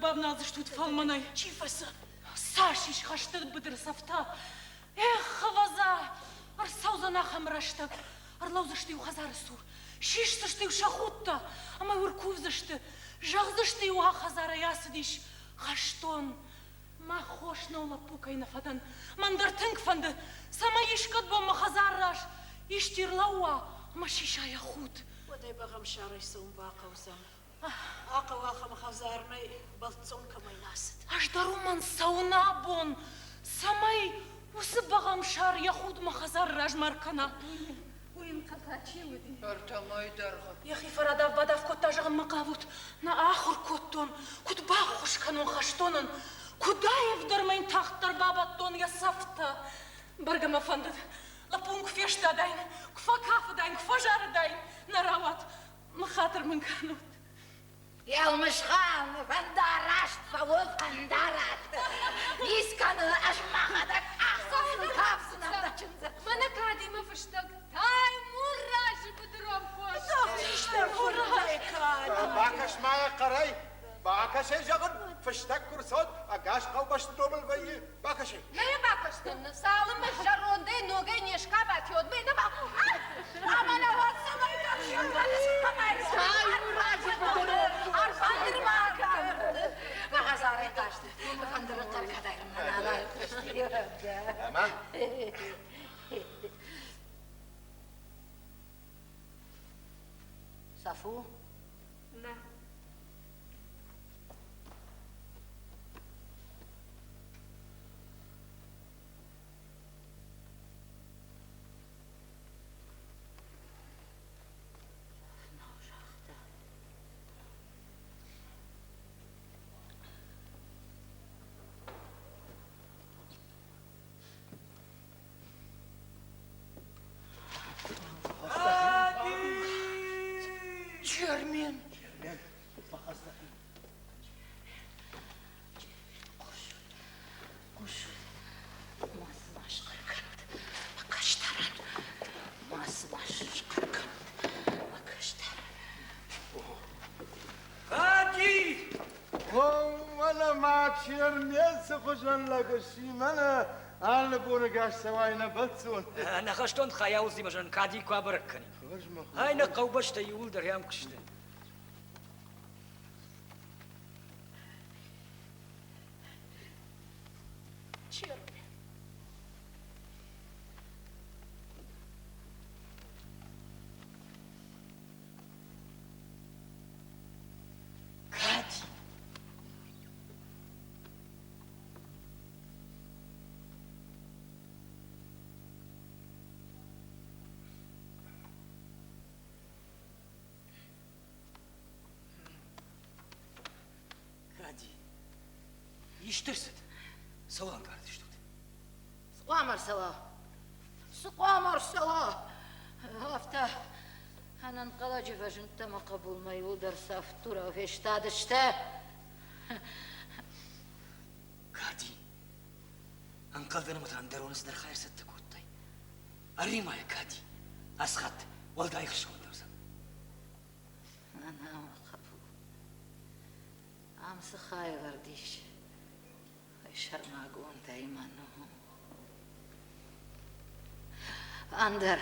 [SPEAKER 8] Бавналдзыстут фӕлмӕнӕй. Чи фӕцӕф? Цас ис хӕсты быдыры цӕфтӕ? Эх, ӕвӕдза, ӕрцӕудзӕн ахӕм рӕстӕг. Ӕрлӕудзысты-иу хӕдзары цур, сисдзысты-иу сӕ худтӕ ӕмӕ-иу ӕркувдзысты, зӕгъдзысты-иу, а хӕдзарӕй ацыдис хӕстон. Мӕ хос нӕу лӕппу кӕй нӕ фӕдӕн. Мӕн дӕр тынг фӕнды, цӕмӕй искӕд бон мӕ хӕдзары раз исчи рлӕууа ӕмӕ сиса йӕ худ.
[SPEAKER 6] Уӕд ӕй бӕгъӕмсарӕй цӕуын бахъӕудзӕн. Ахъӕуы ахӕм хӕдзармӕ бӕлццон кӕмӕй ацыд.
[SPEAKER 8] Ӕз дӕр уымӕн цӕуын абон, цӕмӕй уыцы бӕгъӕмсар йӕ худ мӕ хӕдзары размӕ ӕркӕна.
[SPEAKER 7] Уый ӕнхъӕл чи уыди?
[SPEAKER 5] Ӕртӕ мӕйы дӕргъы.
[SPEAKER 8] Йӕхи фӕрадав-бадав кодта, зӕгъынмӕ хъавут. Нӕ ахуыр кодтон, куыд баххуыс кӕнон хӕстонӕн, куыд аивдӕр мӕ йын тагъддӕр бабӕттон йӕ цӕфтӕ. Бӕргӕ мӕ фӕндыд, лӕппу куы фестадаин, куы фӕкафыдаин, куы фӕзарыдаин, нӕ рауад. Ныххатыр мын кӕнут.
[SPEAKER 4] Елмысхан, фӕндараст фӕуы, фӕндараст. Ис кӕны, ӕз мӕхӕдӕг ӕхсӕвы кафдзынӕн дӕ чындзы.
[SPEAKER 7] Мӕнӕ кадимӕ фыстӕг Таймуразы быдырон пост.
[SPEAKER 2] Бакӕс ма йӕ хъӕрӕй, бакӕс ӕй зӕгъын, фыстӕг куы рцӕуӕд, ӕгас хъӕубӕсты номыл вӕййы, бакӕс ӕй.
[SPEAKER 7] Нӕ йӕ бакастӕн, цалынмӕ зӕрондӕй ногӕй не скабати, уӕдмӕ нӕ ба... Ӕмӕ нӕ уӕд цӕмӕй
[SPEAKER 4] Таймуразы быдырон Ӕрфӕндыр ма кӕн. Мӕ хӕдзарӕй хъазты фӕндыры хъӕр кӕдӕй мӕ нал айхъуысти.
[SPEAKER 2] Ӕмӕ?
[SPEAKER 4] Цӕф у?
[SPEAKER 7] Нӕ.
[SPEAKER 4] Нал загъта.
[SPEAKER 5] Чермен!
[SPEAKER 2] Чермен,
[SPEAKER 4] Хъусут, ма цы ма схъӕр кӕнут, мӕ кӕстӕрӕн, ма цы ма схъӕр кӕнут, мӕ кӕстӕрӕн.
[SPEAKER 9] Кади!
[SPEAKER 2] О, мӕнӕ ма Чермен цы хуызӕн лӕг сси, мӕнӕ алы боны гас цӕуай нӕ бӕлццон.
[SPEAKER 9] Нӕ хӕстон хайаудзимӕ зӕн Кади куы абӕрӕг кӕнин. Ай нӕ хъӕубӕстӕ иууылдӕр ӕм куы сты.
[SPEAKER 6] Чермен.
[SPEAKER 9] Кади! Кади, исты рцыд? Цӕуыл ӕнкъард стут?
[SPEAKER 4] Цы хъуамӕ рцӕуа? Цы хъуамӕ рцӕуа? Афтӕ ӕнӕнхъӕлӕджы фӕзындтӕ мӕ хъӕбулмӕ иуылдӕр цавддурау фестадысты.
[SPEAKER 9] Кади, ӕнхъӕлдӕн ӕмӕ та ӕндӕроны цыдӕр хай ӕрцӕттӕ кодтай. Ӕри-ма йӕ, Кади, ацы хатт уӕлдай ӕхсызгондӕр уыдзӕн.
[SPEAKER 4] Нана, мӕ хъӕбул, ам цы хайвӕрд ис, уый сӕрмагондӕй мӕн у. Ӕндӕр,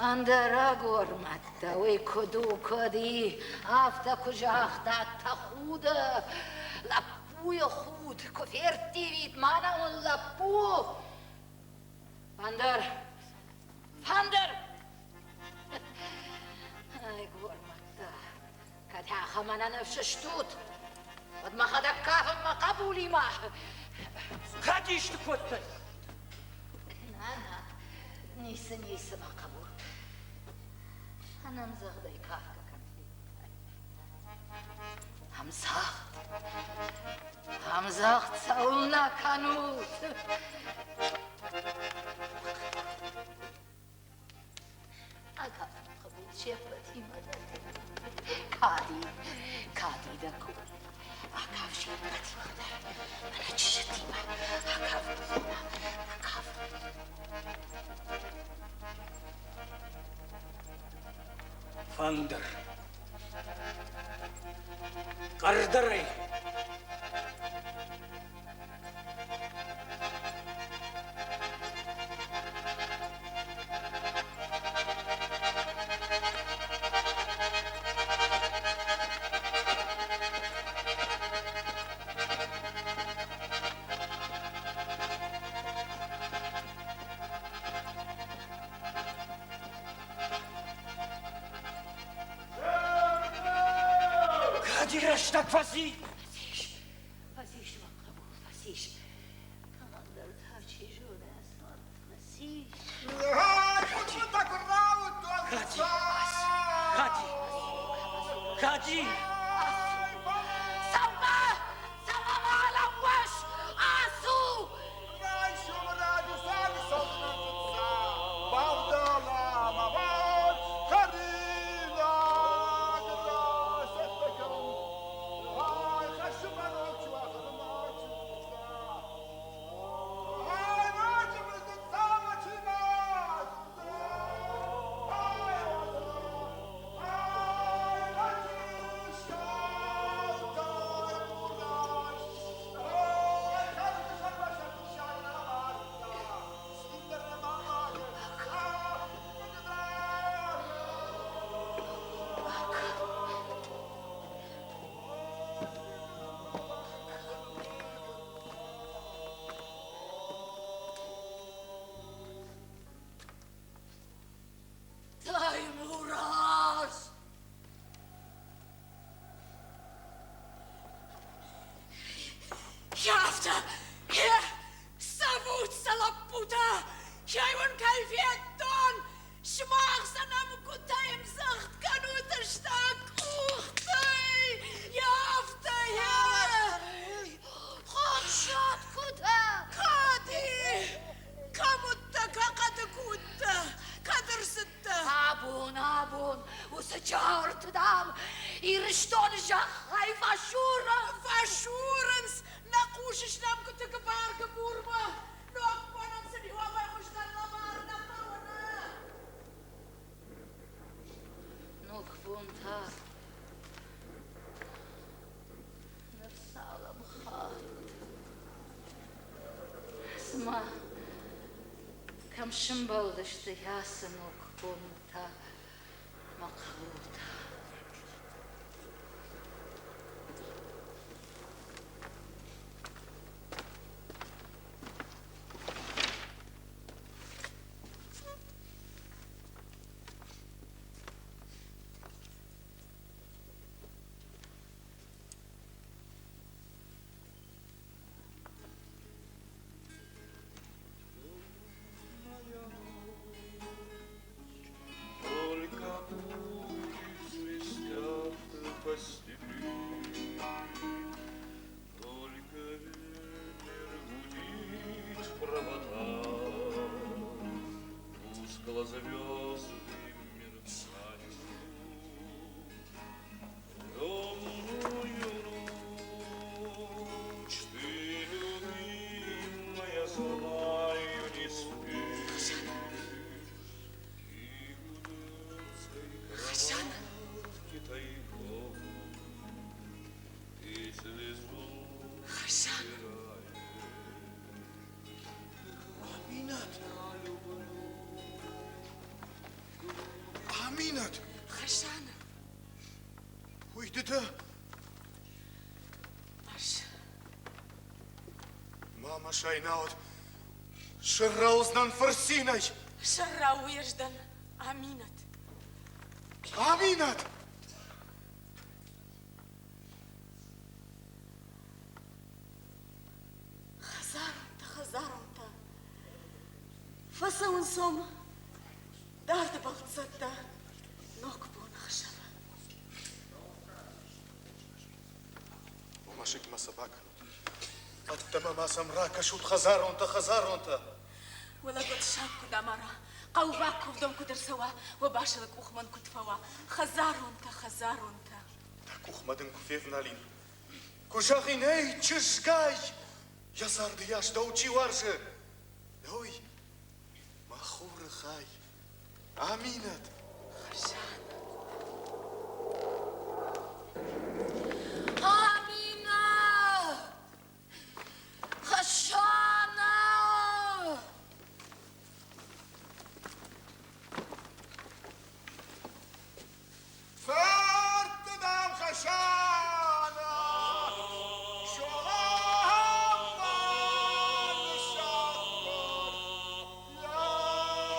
[SPEAKER 4] ӕндӕр агормӕдтӕ, уый куыд у, куыд и, афтӕ куы загъта, тӕхуды, лӕппуйы худ куы ферттивид, мӕнӕ уын лӕппу! Фӕндыр! Фӕндыр! Ай, гормӕттӕ, кӕд ахӕм ӕнӕныфс стут, уӕд мӕхӕдӕг кафын мӕ хъӕбулимӕ.
[SPEAKER 9] Кӕд исты кодтай?
[SPEAKER 4] Нӕ, нӕ, ницы, ницы, мӕ хъӕбул. Ӕнӕмдзӕгъдӕй кафгӕ кӕм федтай? Ӕмдзӕгъд, ӕмдзӕгъд цӕуылнӕ кӕнут? Акаф, хъӕбул, се ппӕтимӕ дӕр. Кади, кади дӕ курын. Акаф се ппӕтимӕ дӕр. Мӕнӕ чызджытимӕ. Акаф, акаф.
[SPEAKER 9] Фӕндыр. Хъӕрдӕрӕй. Кади рӕстӕг фӕци?
[SPEAKER 4] Фӕцис, фӕцис, мӕ хъӕбул, фӕцис. Кӕмӕндӕр та чи зоны, фӕцис.
[SPEAKER 9] Кади! Кади!
[SPEAKER 4] Цӕугӕ! Цӕугӕ ма лӕууыс! Ацу!
[SPEAKER 6] Хъусыс нӕмгуыты гыбар-гыбурмӕ? Ногбонӕн сын иуӕмӕй хуыздӕр лӕвар нӕ хъӕуы, нӕ?
[SPEAKER 4] Ногбон та ныр цалӕм хатт. Цыма кӕм сымбӕлдысты ацы ногбонтӕ мӕ хъӕбултӕ.
[SPEAKER 10] Только пули свистят по степи, Только ветер гудит в проводах, Тускло звезды мерцают. В темную ночь ты, любимая, знаю, не спишь. И гудутся кроватки тайком, Ты слезу стираешь.
[SPEAKER 11] Аминӕт! Аминӕт!
[SPEAKER 8] Хӕсанӕ!
[SPEAKER 11] Уый ды дӕ?
[SPEAKER 8] Ӕз.
[SPEAKER 11] Ма мӕ сай науӕд сӕрра уыдзынӕн фырцинӕй.
[SPEAKER 8] Сӕрра уый ӕз дӕн, Аминӕт.
[SPEAKER 11] Аминӕт!
[SPEAKER 8] Хӕдзаронтӕ, хӕдзаронтӕ, фӕцӕуын сом дард бӕлццӕттӕ ногбон ӕхсӕвы.
[SPEAKER 11] Мӕсыгмӕ сӕ бакӕнут. Ӕддӕмӕ ма сӕм ракӕсут, хӕдзаронтӕ, хӕдзаронтӕ!
[SPEAKER 8] Уӕлӕгуд саг куыд амара, хъӕуваг куывдон куыд ӕрцӕуа, уӕ басылы къух мӕн куыд фӕуа, хӕдзаронтӕ, хӕдзаронтӕ!
[SPEAKER 11] Дӕ къухмӕ дын куы февналин, куы зӕгъин, эй, чызгай, йӕ царды йас дӕу чи уарзы, ой, мӕ хуры хай, Аминӕт!
[SPEAKER 8] Хасан!
[SPEAKER 4] Аминӕт! Хӕсанӕ!
[SPEAKER 2] Фӕртты дам Хӕсанӕ, Солӕманы сахъгуырд, йӕ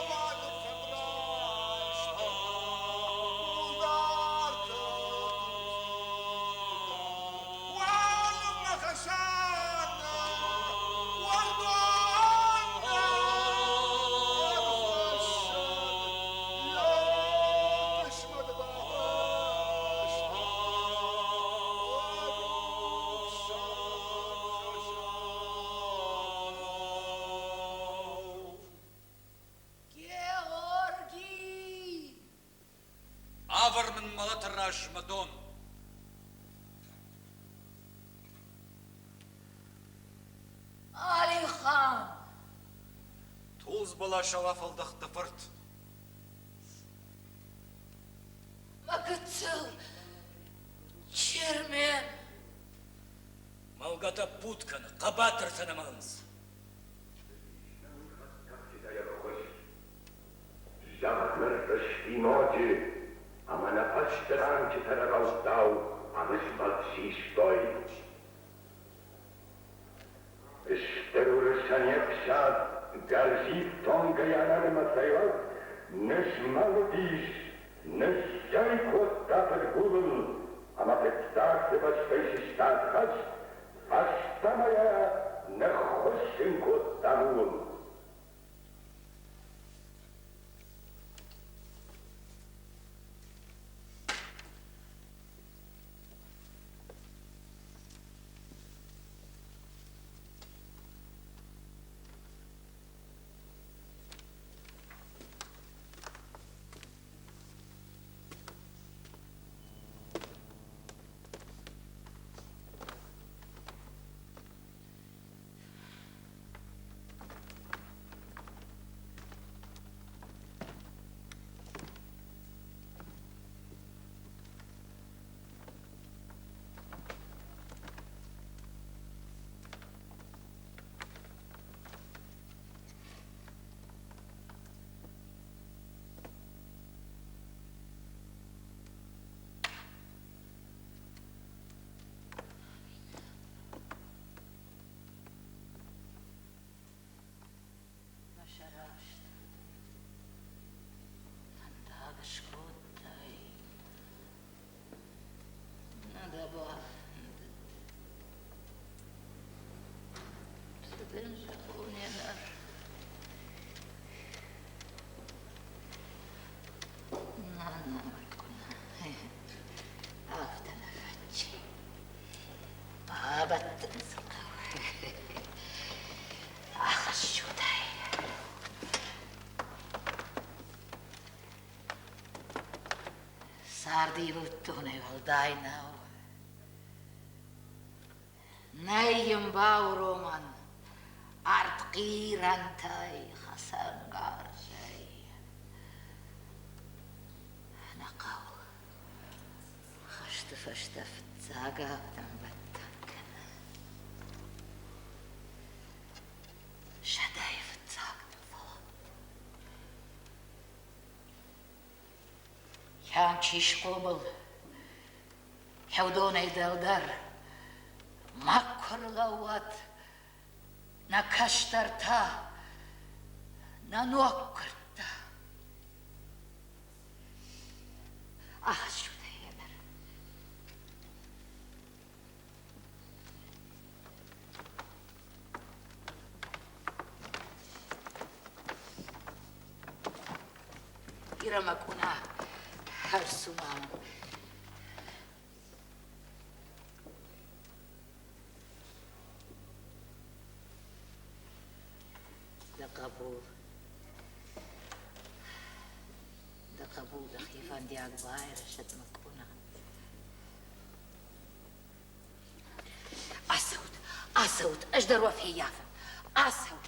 [SPEAKER 2] мады фыд райста, Мулдарты тугдзидар. Уалынмӕ Хӕсанӕ уӕрдонмӕ ӕрхуыссыд, йӕ хъысмӕт бабаста.
[SPEAKER 4] Георгий!
[SPEAKER 9] Авӕр мын мӕлӕты размӕ дон.
[SPEAKER 4] Алихан!
[SPEAKER 14] Тулдз бӕласау афӕлдӕхт дӕ фырт.
[SPEAKER 4] Мӕ гыццыл Чермен!
[SPEAKER 9] Мӕлгӕ тӕппуд кӕны, хъӕбатыртӕ нӕ мӕлынц.
[SPEAKER 15] Зӕхх ныррызти ноджы, ӕмӕ нӕ фӕсте ранчытӕ рӕгъӕуттау ӕмызмӕлд систой. Стыр уырысӕн йе фсад гӕрзифтонгӕй ӕнӕнымӕцӕй нызмӕлыдис, ныссӕй кодта фыдгулыл ӕмӕ фыццаг бӕстӕй сыстад хӕст, фӕстӕмӕ йӕ ныххуыссын кодта ууыл.
[SPEAKER 4] хъӕбул не ныр. Нана, мӕ къона, афтӕ нӕ фӕччи. Бабӕттын цы хъӕуы. Ахӕссут ӕй. Царды ивылдтонӕй уӕлдай нӕу. Нӕй йын бауромӕн ӕртхъирӕнтӕй, хӕцӕнгарзӕй. Нӕ хъӕуы хӕсты фӕстӕ фыццаг авдӕнбӕттӕн кӕны. Сӕдӕйы фыццаг нӕ фӕлӕ. Йӕм чи схъомыл, уыдонӕй дӕлдӕр макуы рлӕууӕд нӕ кӕстӕртӕ, нӕ ноггуырдтӕ. Ахӕссут ӕй ӕнӕр. Ира мӕ къона, хӕрзцу мамӕ. Дӕ хъӕбул, дӕ хъӕбул дӕхи фӕндиаг байрӕзӕд мӕ къона. Ацӕут, ацӕут, ӕз дӕр уӕ феййафын. Ацӕут.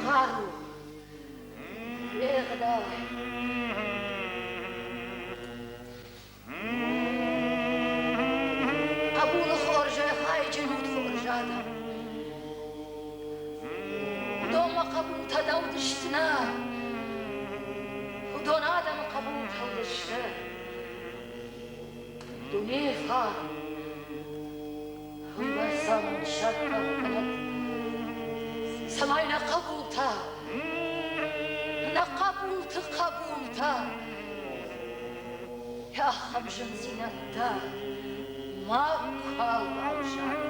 [SPEAKER 4] Хъару, йе гъдауӕй. Хъӕбулы хорзӕй хайджын ут хорз адӕм. Уыдонмӕ хъӕбултӕ нӕ уыдысты, нӕ. Уыдон адӕмы хъӕбултӕ уыдысты. Дунейы фарн уыйбӕрц амонд саккаг кӕнӕд, цӕмӕй нӕ хъӕбултӕ, нӕ хъӕбулты хъӕбултӕ ахӕм зындзинӕдтӕ макуал бавзарой.